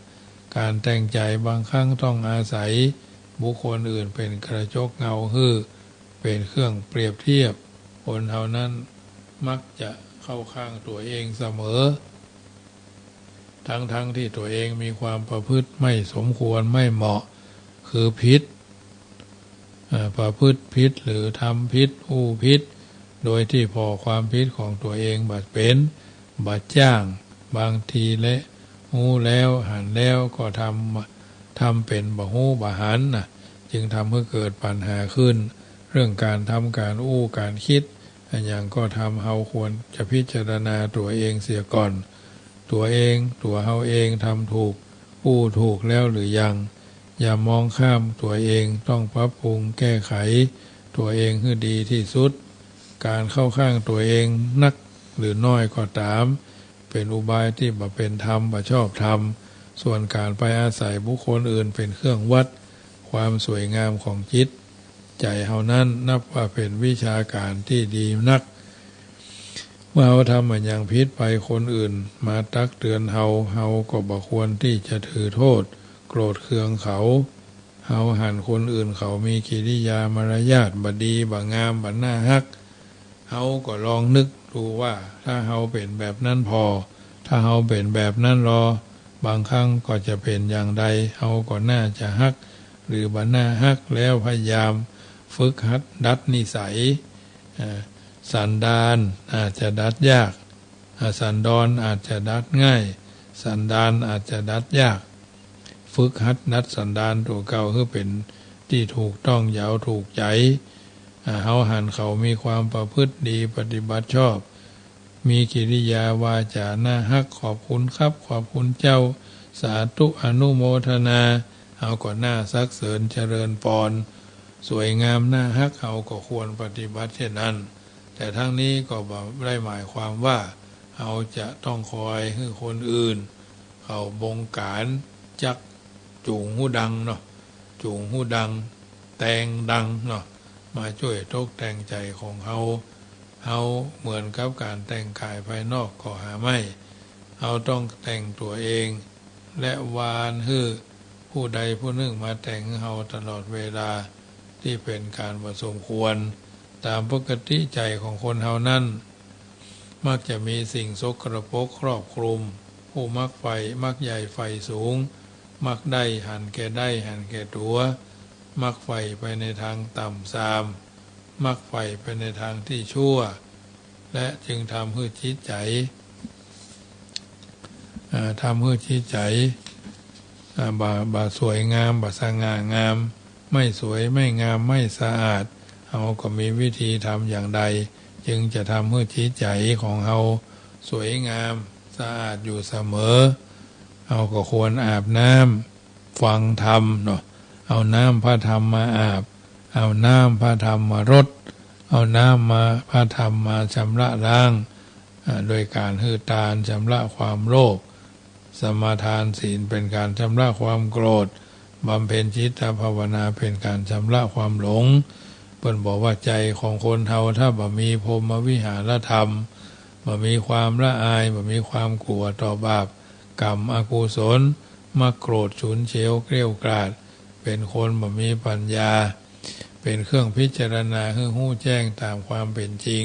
ก๋านแต่งใจ๋บางครั้งต้องอาศัยบุคคลอื่นเป๋นกระจกเงาหื้อ เป๋นเครื่องเปรียบเทียบ คนเฮานั้นมักจะเข้าข้างตั๋วเองเสมอ ทั้งๆ ตี้ตั๋วเองมีความประพฤติไม่สมควร ไม่เหมาะ คือผิด เอ่อ ประพฤติผิดหรือทำผิด อู้ผิด โดยตี้ผ่อความผิดของตั๋วเองบ่เป๋น บ่จ้าง บางทีแลฮู้แล้วหันแล้วก็ทำ ทำเป๋นบ่ฮู้บ่หันนะ จึงทำหื้อเกิดปัญหาขึ้น เรื่องก๋านทำก๋านอู้ก๋านกึ๊ดอะหยังก็ต๋าม เฮาควรจะพิจารณาตั๋วเองเสียก่อน ตั๋วเอง ตั๋วเฮาเองทำถูก อู้ถูกแล้วหรือยัง อย่ามองข้ามตั๋วเอง ต้องปรับปรุงแก้ไขตั๋วเองหื้อดีตี้สุด ก๋านเข้าข้างตั๋วเองนักหรือน้อยก็ต๋าม เป๋นอุบายตี้บ่เป๋นธรรม บ่ชอบธรรม ส่วนก๋านไปอาศัยบุคคลอื่นเป๋นเครื่องวัดความสวยงามของจิตใจ๋เฮานั้น นับว่าเป๋นวิชาก๋านตี้ดีนัก เมื่อเฮาทำอะหยังผิดไป คนอื่นมาตักเตือนเฮา เฮาก็บ่ควรตี้จะถือโต้ษโกรธเคืองเขา เฮาหันคนอื่นเขามีกิริยามารยาทบ่ดี บ่งาม บ่น่าฮัก เฮาก็ลองนึกดูว่า ถ้าเฮาเป๋นแบบนั้นผ่อ ถ้าเฮาเป๋นแบบนั้นลอ บางครั้งก็จะเป๋นอย่างใด เฮาก็น่าจะฮัก หรือบ่น่าฮัก แล้วพยายามฝึกหัดดัดนิสัย อ่า สันดานอาจจะดัดยาก อ่า สันดอนอาจจะดัดง่าย สันดานอาจจะดัดยาก ฝึกหัดดัดสันดานตั๋วเก่าหื้อเป๋นตี้ถูกต้อง เหยาะถูกใจ๋ อ่า เฮาหันเขามีความประพฤติดี ปฏิบัติชอบ มีกิริยาวาจ๋าน่าฮัก ขอบคุณครับ ขอบคุณเจ้า สาธุ อนุโมทนา เฮาก็น่าสรรเสริญเจริญปอน สวยงามน่าฮัก เฮาก็ควรปฏิบัติเช่นนั้น แต่ทั้งนี้ก็บ่ได้หมายความว่า เฮาจะต้องคอยหื้อคนอื่นเขาบงการ จักจูงฮูดังเนาะ จูงฮูดัง แตงดังเนาะ มาจ้วยตกแต่งใจ๋ของเฮา เฮาเหมือนกับก๋านแต่งก๋ายภายนอกก็หาไม่ เฮาต้องแต่งตั๋วเอง และหว่านหื้อผู้ใดผู้นึ่งมาแต่งหื้อเฮาตลอดเวลา ตี้เป๋นก๋านบ่สมควร ต๋ามปกติใจ๋ของคนเฮานั้น มักจะมีสิ่งสกปรกครอบคลุม ผู้มักใฝ่ มักใหญ่ใฝ่สูง มักได้หันแก่ได้หันแก่ตั๋ว มักใฝ่ไปในตางต่ำซาม มักใฝ่ไปในตางตี้ชั่ว และจึงทำหื้อจิตใจ๋ อ่า ทำหื้อจิตใจ๋ อ่า บ่ บ่สวยงาม บ่สง่างาม ไม่สวย ไม่งาม ไม่สะอาด เฮาก็มีวิธีทำอย่างใด จึงจะทำหื้อจิตใจ๋ของเฮาสวยงามสะอาดอยู่เสมอ เฮาก็ควรอาบน้ำฟังธรรมเนาะ เอาน้ำพระธรรมมาอาบ เอาน้ำพระธรรมมารด เอาน้ำมา พระธรรมมาชำระล้าง อ่า โดยก๋านหื้อตานชำระความโลภ สมาทานศีลเป๋นก๋านชำระความโกรธ บำเพ็ญจิตภาวนาเป๋นก๋านชำระความหลง เปิ้นบอกว่าใจ๋ของคนเฮาถ้าบ่มีพรหมวิหารธรรม บ่มีความละอาย บ่มีความกั๋วต่อบาปกรรมอกุศล มักโกรธ ฉุนเฉียว เกรี้ยวกราด เป๋นคนบ่มีปัญญา เป๋นเครื่องพิจารณาหื้อฮู้แจ้งต๋ามความเป๋นจริง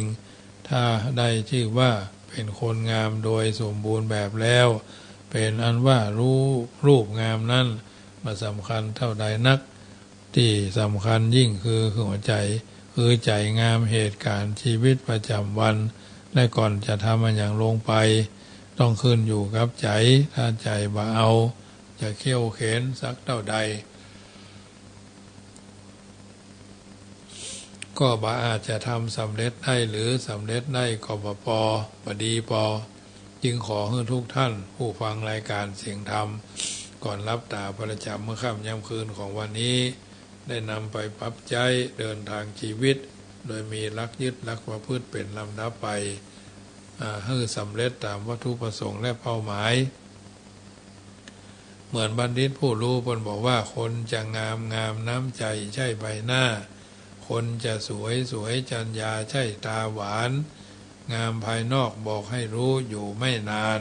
ถ้าได้จื้อว่าเป๋นคนงามโดยสมบูรณ์แบบแล้ว เป๋นอันว่ารูป รูปงามนั้นบ่สำคัญเต้าใดนัก ตี้สำคัญยิ่งคือหัวใจ๋ คือใจ๋งามเหตุก๋ารณ์ชีวิตประจ๋ำวัน และก่อนจะทำอะหยังลงไป ต้องขึ้นอยู่กับใจ๋ ถ้าใจ๋บ่เอา จะเคี่ยวเข็ญสักเต้าใด ก็บ่อาจจะทำสำเร็จได้ หรือสำเร็จได้ก็บ่ปอ บ่ดีปอ จึงขอหื้อทุกท่านผู้ฟังรายการเสียงธรรม ก่อนหลับต๋าประจ๋ำเมื่อค่ำยามคืนของวันนี้ ได้นำไปปรับใจ๊เดินทางชีวิต โดยมีหลักยึดหลักประพฤติเป๋นลำดับไป อ่า หื้อสำเร็จต๋ามวัตถุประสงค์และเป้าหมาย เหมือนบัณฑิตผู้รู้เปิ้นบอกว่า คนจะงาม งามน้ำใจใช่ใบหน้า คนจะสวย สวยจรรยาใช่ต๋าหวาน งามภายนอกบอกให้รู้อยู่ไม่นาน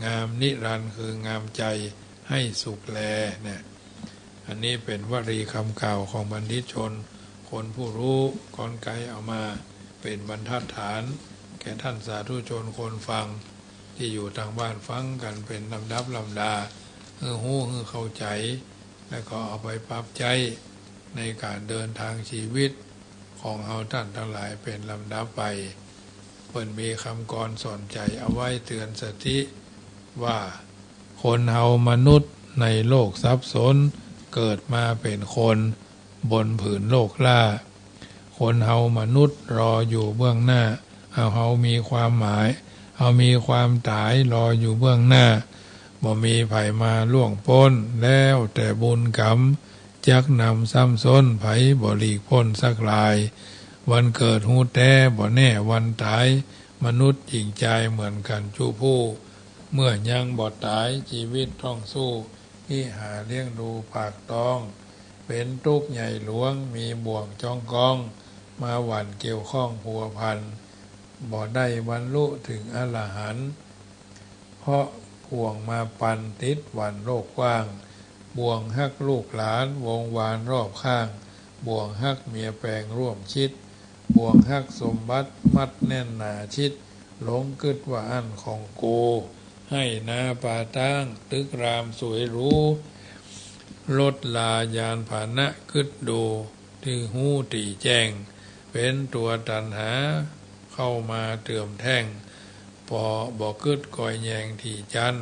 งามนิรันดร์คืองามใจให้สุขแล เนี่ย อันนี้เป๋นวลีกำกล่าวของบัณฑิตชน คนผู้รู้ ก้อนไกลเอามาเป๋นบรรทัดฐาน แก่ท่านสาธุชนคนฟัง ตี้อยู่ตางบ้านฟังกั๋นเป๋นลำดับลำดา หื้อฮู้ หื้อเข้าใจ๋ แล้วก็เอาไปปรับใจ๊ในก๋านเดินทางชีวิตของเฮาต้านตังหลายเป๋นลำดับไป เปิ้นมีกำกรสอนใจ๋เอาไว้เตื๋อนสติว่า คนเฮามนุษย์ในโลกสับสน เกิดมาเป๋นคนบนผืนโลกล้า คนเฮามนุษย์รออยู่เบื้องหน้า เอาเฮามีความหมาย เฮามีความต๋ายรออยู่เบื้องหน้า บ่มีใผมาล่วงป๊น แล้วแต่บุญกรรม จักนำซ้ำซ้น ใผบ่หลีกป๊นสักราย วันเกิดฮู้แต๊บ่แน่วันต๋าย มนุษย์หญิงจายเหมือนกั๋นจุผู้ เมื่อยังบ่ต๋าย จีวิตต้องสู้ ฮิหาเลี้ยงดูปากต๊อง เป๋นตุ๊กข์ใหญ่หลวง มีบ่วงจ๊องก๊อง มาหวั่นเกี่ยวข้องพัวพัน บ่ได้บรรลุเถิงอรหันต์ เพราะบ่วงมาปันติดหวั่นโลกกว้าง บ่วงฮักลูกหลานวงวานรอบข้าง บ่วงฮักเมียแปงร่วมชิด บ่วงฮักสมบัติมัดแน่นหนาชิด หลงกึ๊ดว่าอั้นของกู ไฮ่นาป่าต๊างตึกรามสวยหรู รถลายานพาหนะกึ๊ดดู ตี้ฮู้ตี้แจ้ง เป๋นตั๋วตัณหาเข้ามาเติมแท่ง ปอบ่กึ๊ดกอยแยงตี้จั้น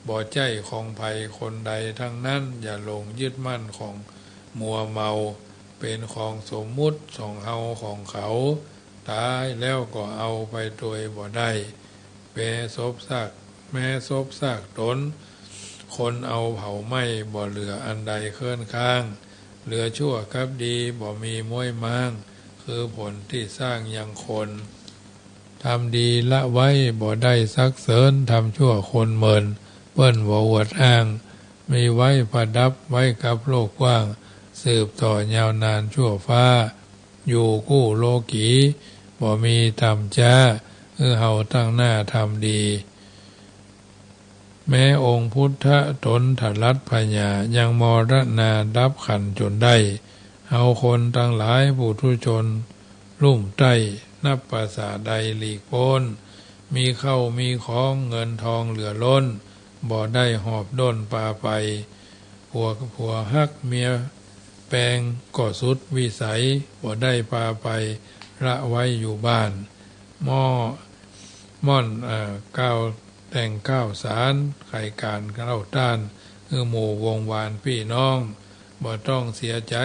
บ่ใจ้ของใผคนใดตังนั้น อย่าหลงยึดมั่นของมัวเมา เป๋นของสมมุติของเฮาของเขา ต๋ายแล้วก็เอาไปโตยบ่ได้ แม้ศพซาก แม้ศพซากต๋น คนเอาเผาไหม้ บ่เหลืออันใดเคิ้นค้าง เหลือชั่วกับดี บ่มีม้วยม้าง คือผลตี้สร้างยังคน ทำดีละไว้บ่ได้สักเสิน ทำชั่วคนเมิน เปิ้นบ่อวดอ้าง มีไว้ประดับไว้กับโลกกว้าง สืบต่อยาวนานชั่วฟ้า อยู่กู้โลกี บ่มีต่ำจ๊า หื้อเฮาตั้งหน้าทำดี แม้องค์พุทธะต๋นถลัดผญา ยังมรณาดับขันธ์จนได้ เฮาคนตังหลายปุถุชน ลุ่มใต้ นับประสาใดหลีกป๊น มีเข้ามีของเงินทองเหลือล้น บ่ได้หอบด้นปาไป ผัว ผัวฮักเมียแปงก็สุดวิสัย บ่ได้ปาไปละไว้อยู่บ้าน หม้อ ม่อน เอ่อ ก้าวแต่งก้าวสาร ไขก๋านเล่าต้าน หื้อหมู่วงวานปี้น้อง บ่ต้องเสียใจ๋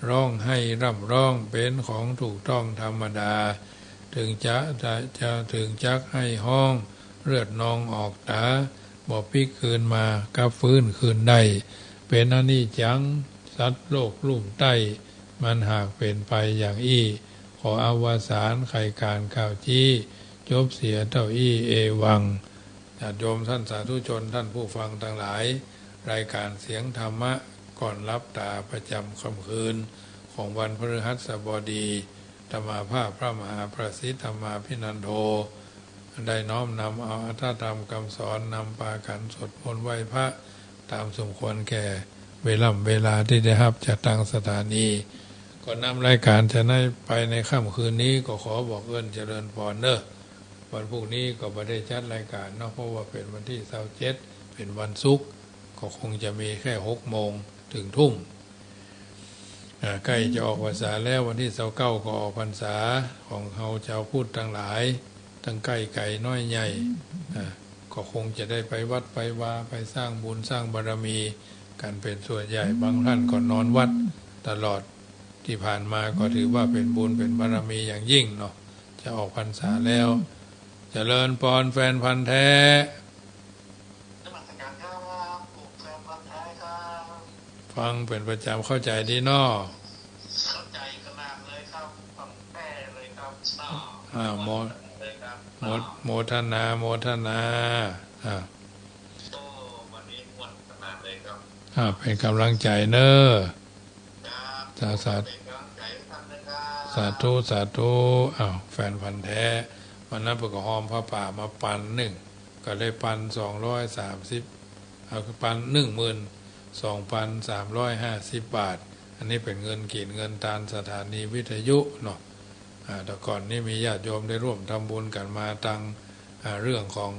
ร้องไห้ร่ำร้อง เป๋นของถูกต้องธรรมดา เถิงจะ จะ จะ เถิงจักไห้ฮ้อง เลือดนองออกต๋า บ่ปิ๊กคืนมา กลับฟื้นคืนได้ เป๋นอนิจจัง สัตว์โลกลุ่มใต้ มันหากเป๋นไปอย่างอี้ ขออวสานไขก๋านกล่าวจี้ จบเสียเต้าอี้ เอวัง ญาติโยมท่านสาธุชน ท่านผู้ฟังตังหลาย รายการเสียงธรรมะก่อนหลับต๋าประจ๋ำค่ำคืนของวันพฤหัสบดี อาตมาภาพพระมหาประสิทธิ์ธรรมาภินันโท ได้น้อมนำเอาอัตถธรรมกำสอน นำปากั๋นสวดมนต์ไหว้พระ ต๋ามสมควรแก่เวล่ำเวลาตี้ได้ฮับจากตางสถานี ก่อนนำรายก๋านจะได้ไปในค่ำคืนนี้ ก็ขอบอกเอิ้นเจริญพรเน่อ วันพรุ่งนี้ก็บ่ได้จัดรายก๋านเนาะ เพราะว่าเป๋นวันตี้ซาวเจ็ด เป๋นวันศุกร์ ก็คงจะมีแค่หกโมงเถิงทุ่ม อ่า ใก้จะออกพรรษาแล้ว วันตี้ซาวเก้าก็ออกพรรษาของเฮาจาวพุทธตังหลาย ตังใก้ไก๋น้อยใหญ่ อ่า ก็คงจะได้ไปวัดไปวา ไปสร้างบุญสร้างบารมีกั๋นเป๋นส่วนใหญ่ บางท่านก็นอนวัดตลอด ตี้ผ่านมาก็ถือว่าเป๋นบุญเป๋นบารมีอย่างยิ่งเนาะ จะออกพรรษาแล้ว เจริญปอนแฟนพันธุ์แท้ นมัสการครับ ผมแฟนพันธุ์แท้ครับ ฟังเป๋นประจ๋ำเข้าใจ๋ดีเนาะ เข้าใจ๋ขนาดเลยครับ ฟังแท้เลยครับ อ้าว โม เลยครับ โม โมทนา โมทนา อ่า โอ้ วันนี้ม่วนขนาดเลยครับ อ่า เป๋นก๋ำลังใจ๋เน่อ ครับ สา สา เป๋นก๋ำลังใจ๋หื้อต้านนะครับ สาธุ สาธุ อ้าว แฟนพันธุ์แท้ วันนั้นเปิ้นก็ฮอมผ้าป่ามาปันนึ่ง ก็ได้ปันสองร้อยสามสิบ เอา ปันหนึ่งหมื่นสองพันสามร้อยห้าสิบบาท อันนี้เป๋นเงินกิ๋นเงินตานสถานีวิทยุเนาะ อ่า แต่ก่อนนี้มีญาติโยมได้ร่วมทำบุญกั๋นมาตัง อ่า เรื่องของ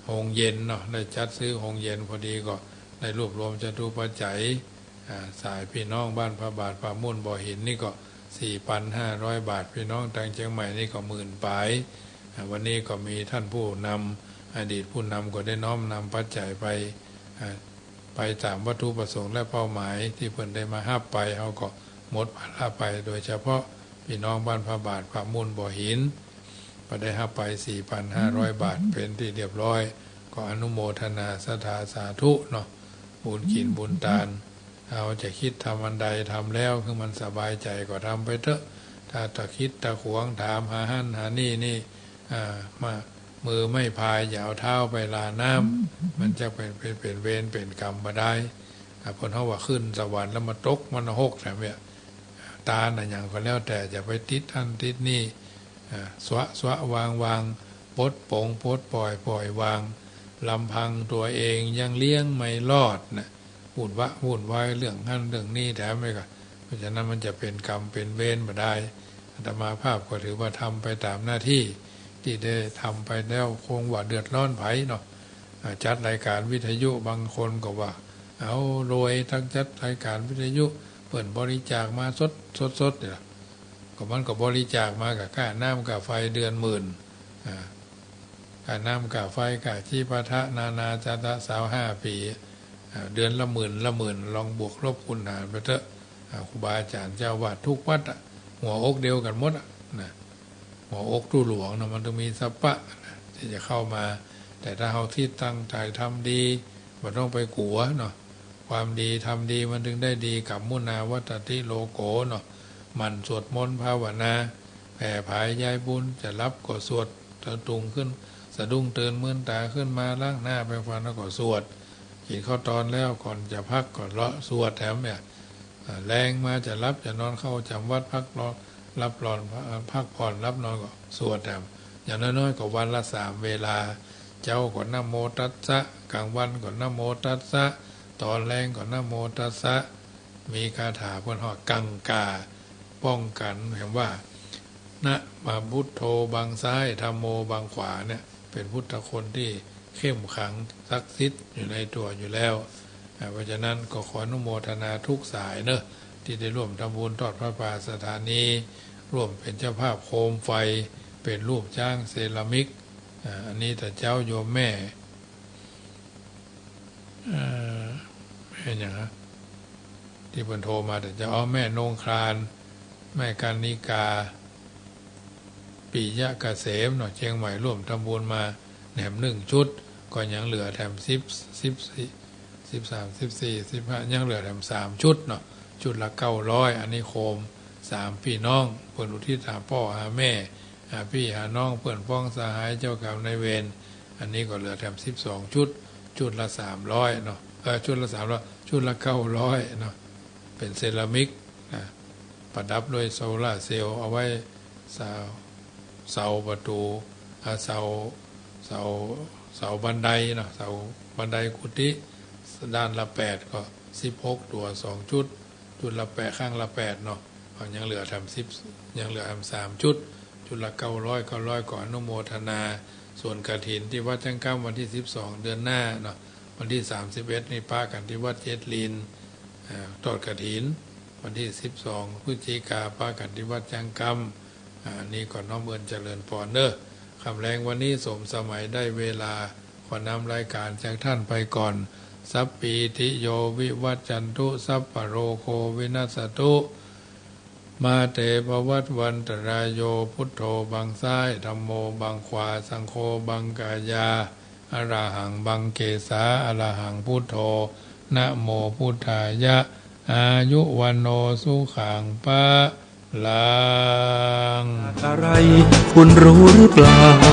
โฮงเย็นเนาะ ได้จัดซื้อโฮงเย็น พอดีก็ได้รวบรวมจตุปัจจัย อ่า สายปี้น้องบ้านพระบาทป่ามุ่นบ่อหินนี่ก็สี่ปันห้าร้อยบาท ปี้น้องตังเจียงใหม่นี่ก็หมื่นป๋าย อ่า วันนี้ก็มีต้านผู้นำ อดีตผู้นำก็ได้น้อมนำปัจจัยไป อ่า ไปต๋ามวัตถุประสงค์และเป้าหมายตี้เปิ้นได้มาฮับไป เฮาก็หมดภาระไป โดยเฉพาะปี้น้องบ้านพระบาทป่ามุ่นบ่อหิน ก็ได้ฮับไปสี่ปันห้าร้อยบาท เป๋นตี้เรียบร้อย ก็อนุโมทนาศรัทธาสาธุเนาะ บุญกิ๋นบุญตาน เฮาจะกึ๊ดทำอันใดทำแล้วหื้อมันสบายใจ๋ก็ทำไปเต๊อะ ถ้าตะขิดตะขวงถามหาหั้นหานี่นี่ อ่า มา มือไม่พายอย่าเอาเท้าไปลาน้ำ มันจะเป๋น เป๋น เป๋นเวรเป๋นก๋รรมบ่ดาย อ่า เปิ้นเฮาว่าขึ้นสวรรค์แล้วมาตกมรณหกแถมเนี่ย ตานอะหยังก็แล้วแต่ อย่าไปติดอั้นติดนี่ อ่า สวะสวะวางวาง ปลดป๋งปลดปล่อยปล่อยวาง ลำพังตัวเองยังเลี้ยงไม่รอดนะ วุ่นวะวุ่นวายเรื่องหั้นเรื่องนี้แถมไปก็ เพราะฉะนั้นมันจะเป๋นก๋รรมเป๋นเวรบ่ดาย อาตมาภาพก็ถือว่าทำไปต๋ามหน้าตี้ ตี้ได้ทำไปแล้ว คงบ่เดือดร้อนใผเนาะ อ่า จัดรายการวิทยุ บางคนก็ว่า เอารวยตังจัดรายการวิทยุ เปิ้นบริจาคมาสด สดๆ เนี่ย ก็มันก็บริจาคมากับค่าน้ำค่าไฟเดือนหมื่น อ่า ค่าน้ำค่าไฟ ค่าจิปาถะ นานาจะตะ ซาวห้าปี๋ อ่า เดือนละหมื่นละหมื่น ลองบวกลบคูณหารไปเต๊อะ อ่า ครูบาอาจ๋ารย์เจ้าอาวาสกู้วัดอะ หัวอกเดียวกั๋นหมดอะนะ หัวอกตู้หลวงนะ มันต้องมีสปะนะ ตี้จะเข้ามา แต่ถ้าเฮาตี้ตั้งใจ๋ทำดี บ่ต้องไปกั๋วเนาะ ความดีทำดีมันถึงได้ดี กัมมุนาวัตตะติโลโกเนาะ หมั่นสวดมนต์ภาวนา แผ่ผายใยบุญ จะหลับก็สวด สะดุ้งขึ้น สะดุ้งตื่นมืนต๋าขึ้นมา ล้างหน้าแปรงฟันแล้วก็สวด กิ๋นข้าวตอนแล้วก่อนจะพักก็เลาะสวดแถมเนี่ย อ่า แลงมาจะหลับจะนอน เข้าจ๋ำวัดพักผ่อน หลับนอน พักผ่อนหลับนอนก็สวดแถม อย่างน้อยๆ ก็วันละสามเวลา เจ๊าก็นะโมตัสสะ ก๋างวันก็นะโมตัสสะ ตอนแลงก็นะโมตัสสะ มีคาถาเปิ้นฮ้องกังกา ป้องกั๋น แหมว่า นะมาพุทโธบังซ้าย ธัมโมบังขวาเนี่ย เป๋นพุทธคุณตี้เข้มขลังศักดิ์สิทธิ์อยู่ในตั๋วอยู่แล้ว อ่า เพราะฉะนั้นก็ขออนุโมทนากู้สายเนาะ ตี้ได้ร่วมทำบุญทอดผ้าป่าสถานี ร่วมเป๋นเจ้าภาพโคมไฟ เป๋นรูปจ๊างเซรามิก อ่า อันนี้แต่เจ๊าโยมแม่ เอ่อ แม่หยังฮะ ตี้เปิ้นโทรมาแต่เจ๊า อ๋อ แม่นงคลาน แม่กันนิกา ปิยะเกษมเนาะ เจียงใหม่ ร่วมทำบุญมาแหมนึ่งชุด ก็ยังเหลือแถมสิบ สิบสี่ สิบสาม สิบสี่ สิบห้า ยังเหลือแถมสามชุดเนาะ ชุดละเก้าร้อย อันนี้โคมสามปี้น้อง เปิ้นอุทิศหาป้อหาแม่ หาปี้หาน้อง เปื้อนพ้องสหาย เจ้ากรรมนายเวร อันนี้ก็เหลือแถมสิบสองชุด ชุดละสามร้อยเนาะ เอ่อ ชุดละสามร้อย ชุดละเก้าร้อยเนาะ เป๋นเซรามิกนะ ประดับด้วยโซลาร์เซลล์ เอาไว้เสา เสาประตู๋ อ่า เสา เสา เสาบันไดเนาะ เสาบันไดกุฏิ ด้านละแปด ก็สิบหกตั๋ว สองชุด ชุดละแปด ข้างละแปดเนาะ เอา ยังเหลือแถมสิบ ยังเหลือแถมสามชุด ชุดละเก้าร้อย เก้าร้อย ก็อนุโมทนา ส่วนกฐินตี้วัดจั๊งกำวันตี้สิบสองเดือนหน้าเนาะ วันตี้สามสิบเอ็ดนี่ปะกั๋นตี้วัดเจ็ดลิน อ่า ทอดกฐิน วันตี้สิบสองพฤศจิกาปะกั๋นตี้วัดจั๊งกำ อ่า อันนี้ก็น้อมเอิญเจริญปอนเนาะ ค่ำแลงวันนี้สมสมัยได้เวลา ขอนำรายการจากต้านไปก่อน สัพพีติโยวิวัชชันตุ สัพพะโรโควินัสสะตุ มาเต ภวัตวันตราโย พุทโธบังซ้าย ธัมโมบังขวา สังโฆบังกายา อะระหังบังเกสา อะระหังพุทโธ นะโมพุทธายะ อายุวัณโณสุขัง พะลัง อะไร คุณรู้หรือเปล่า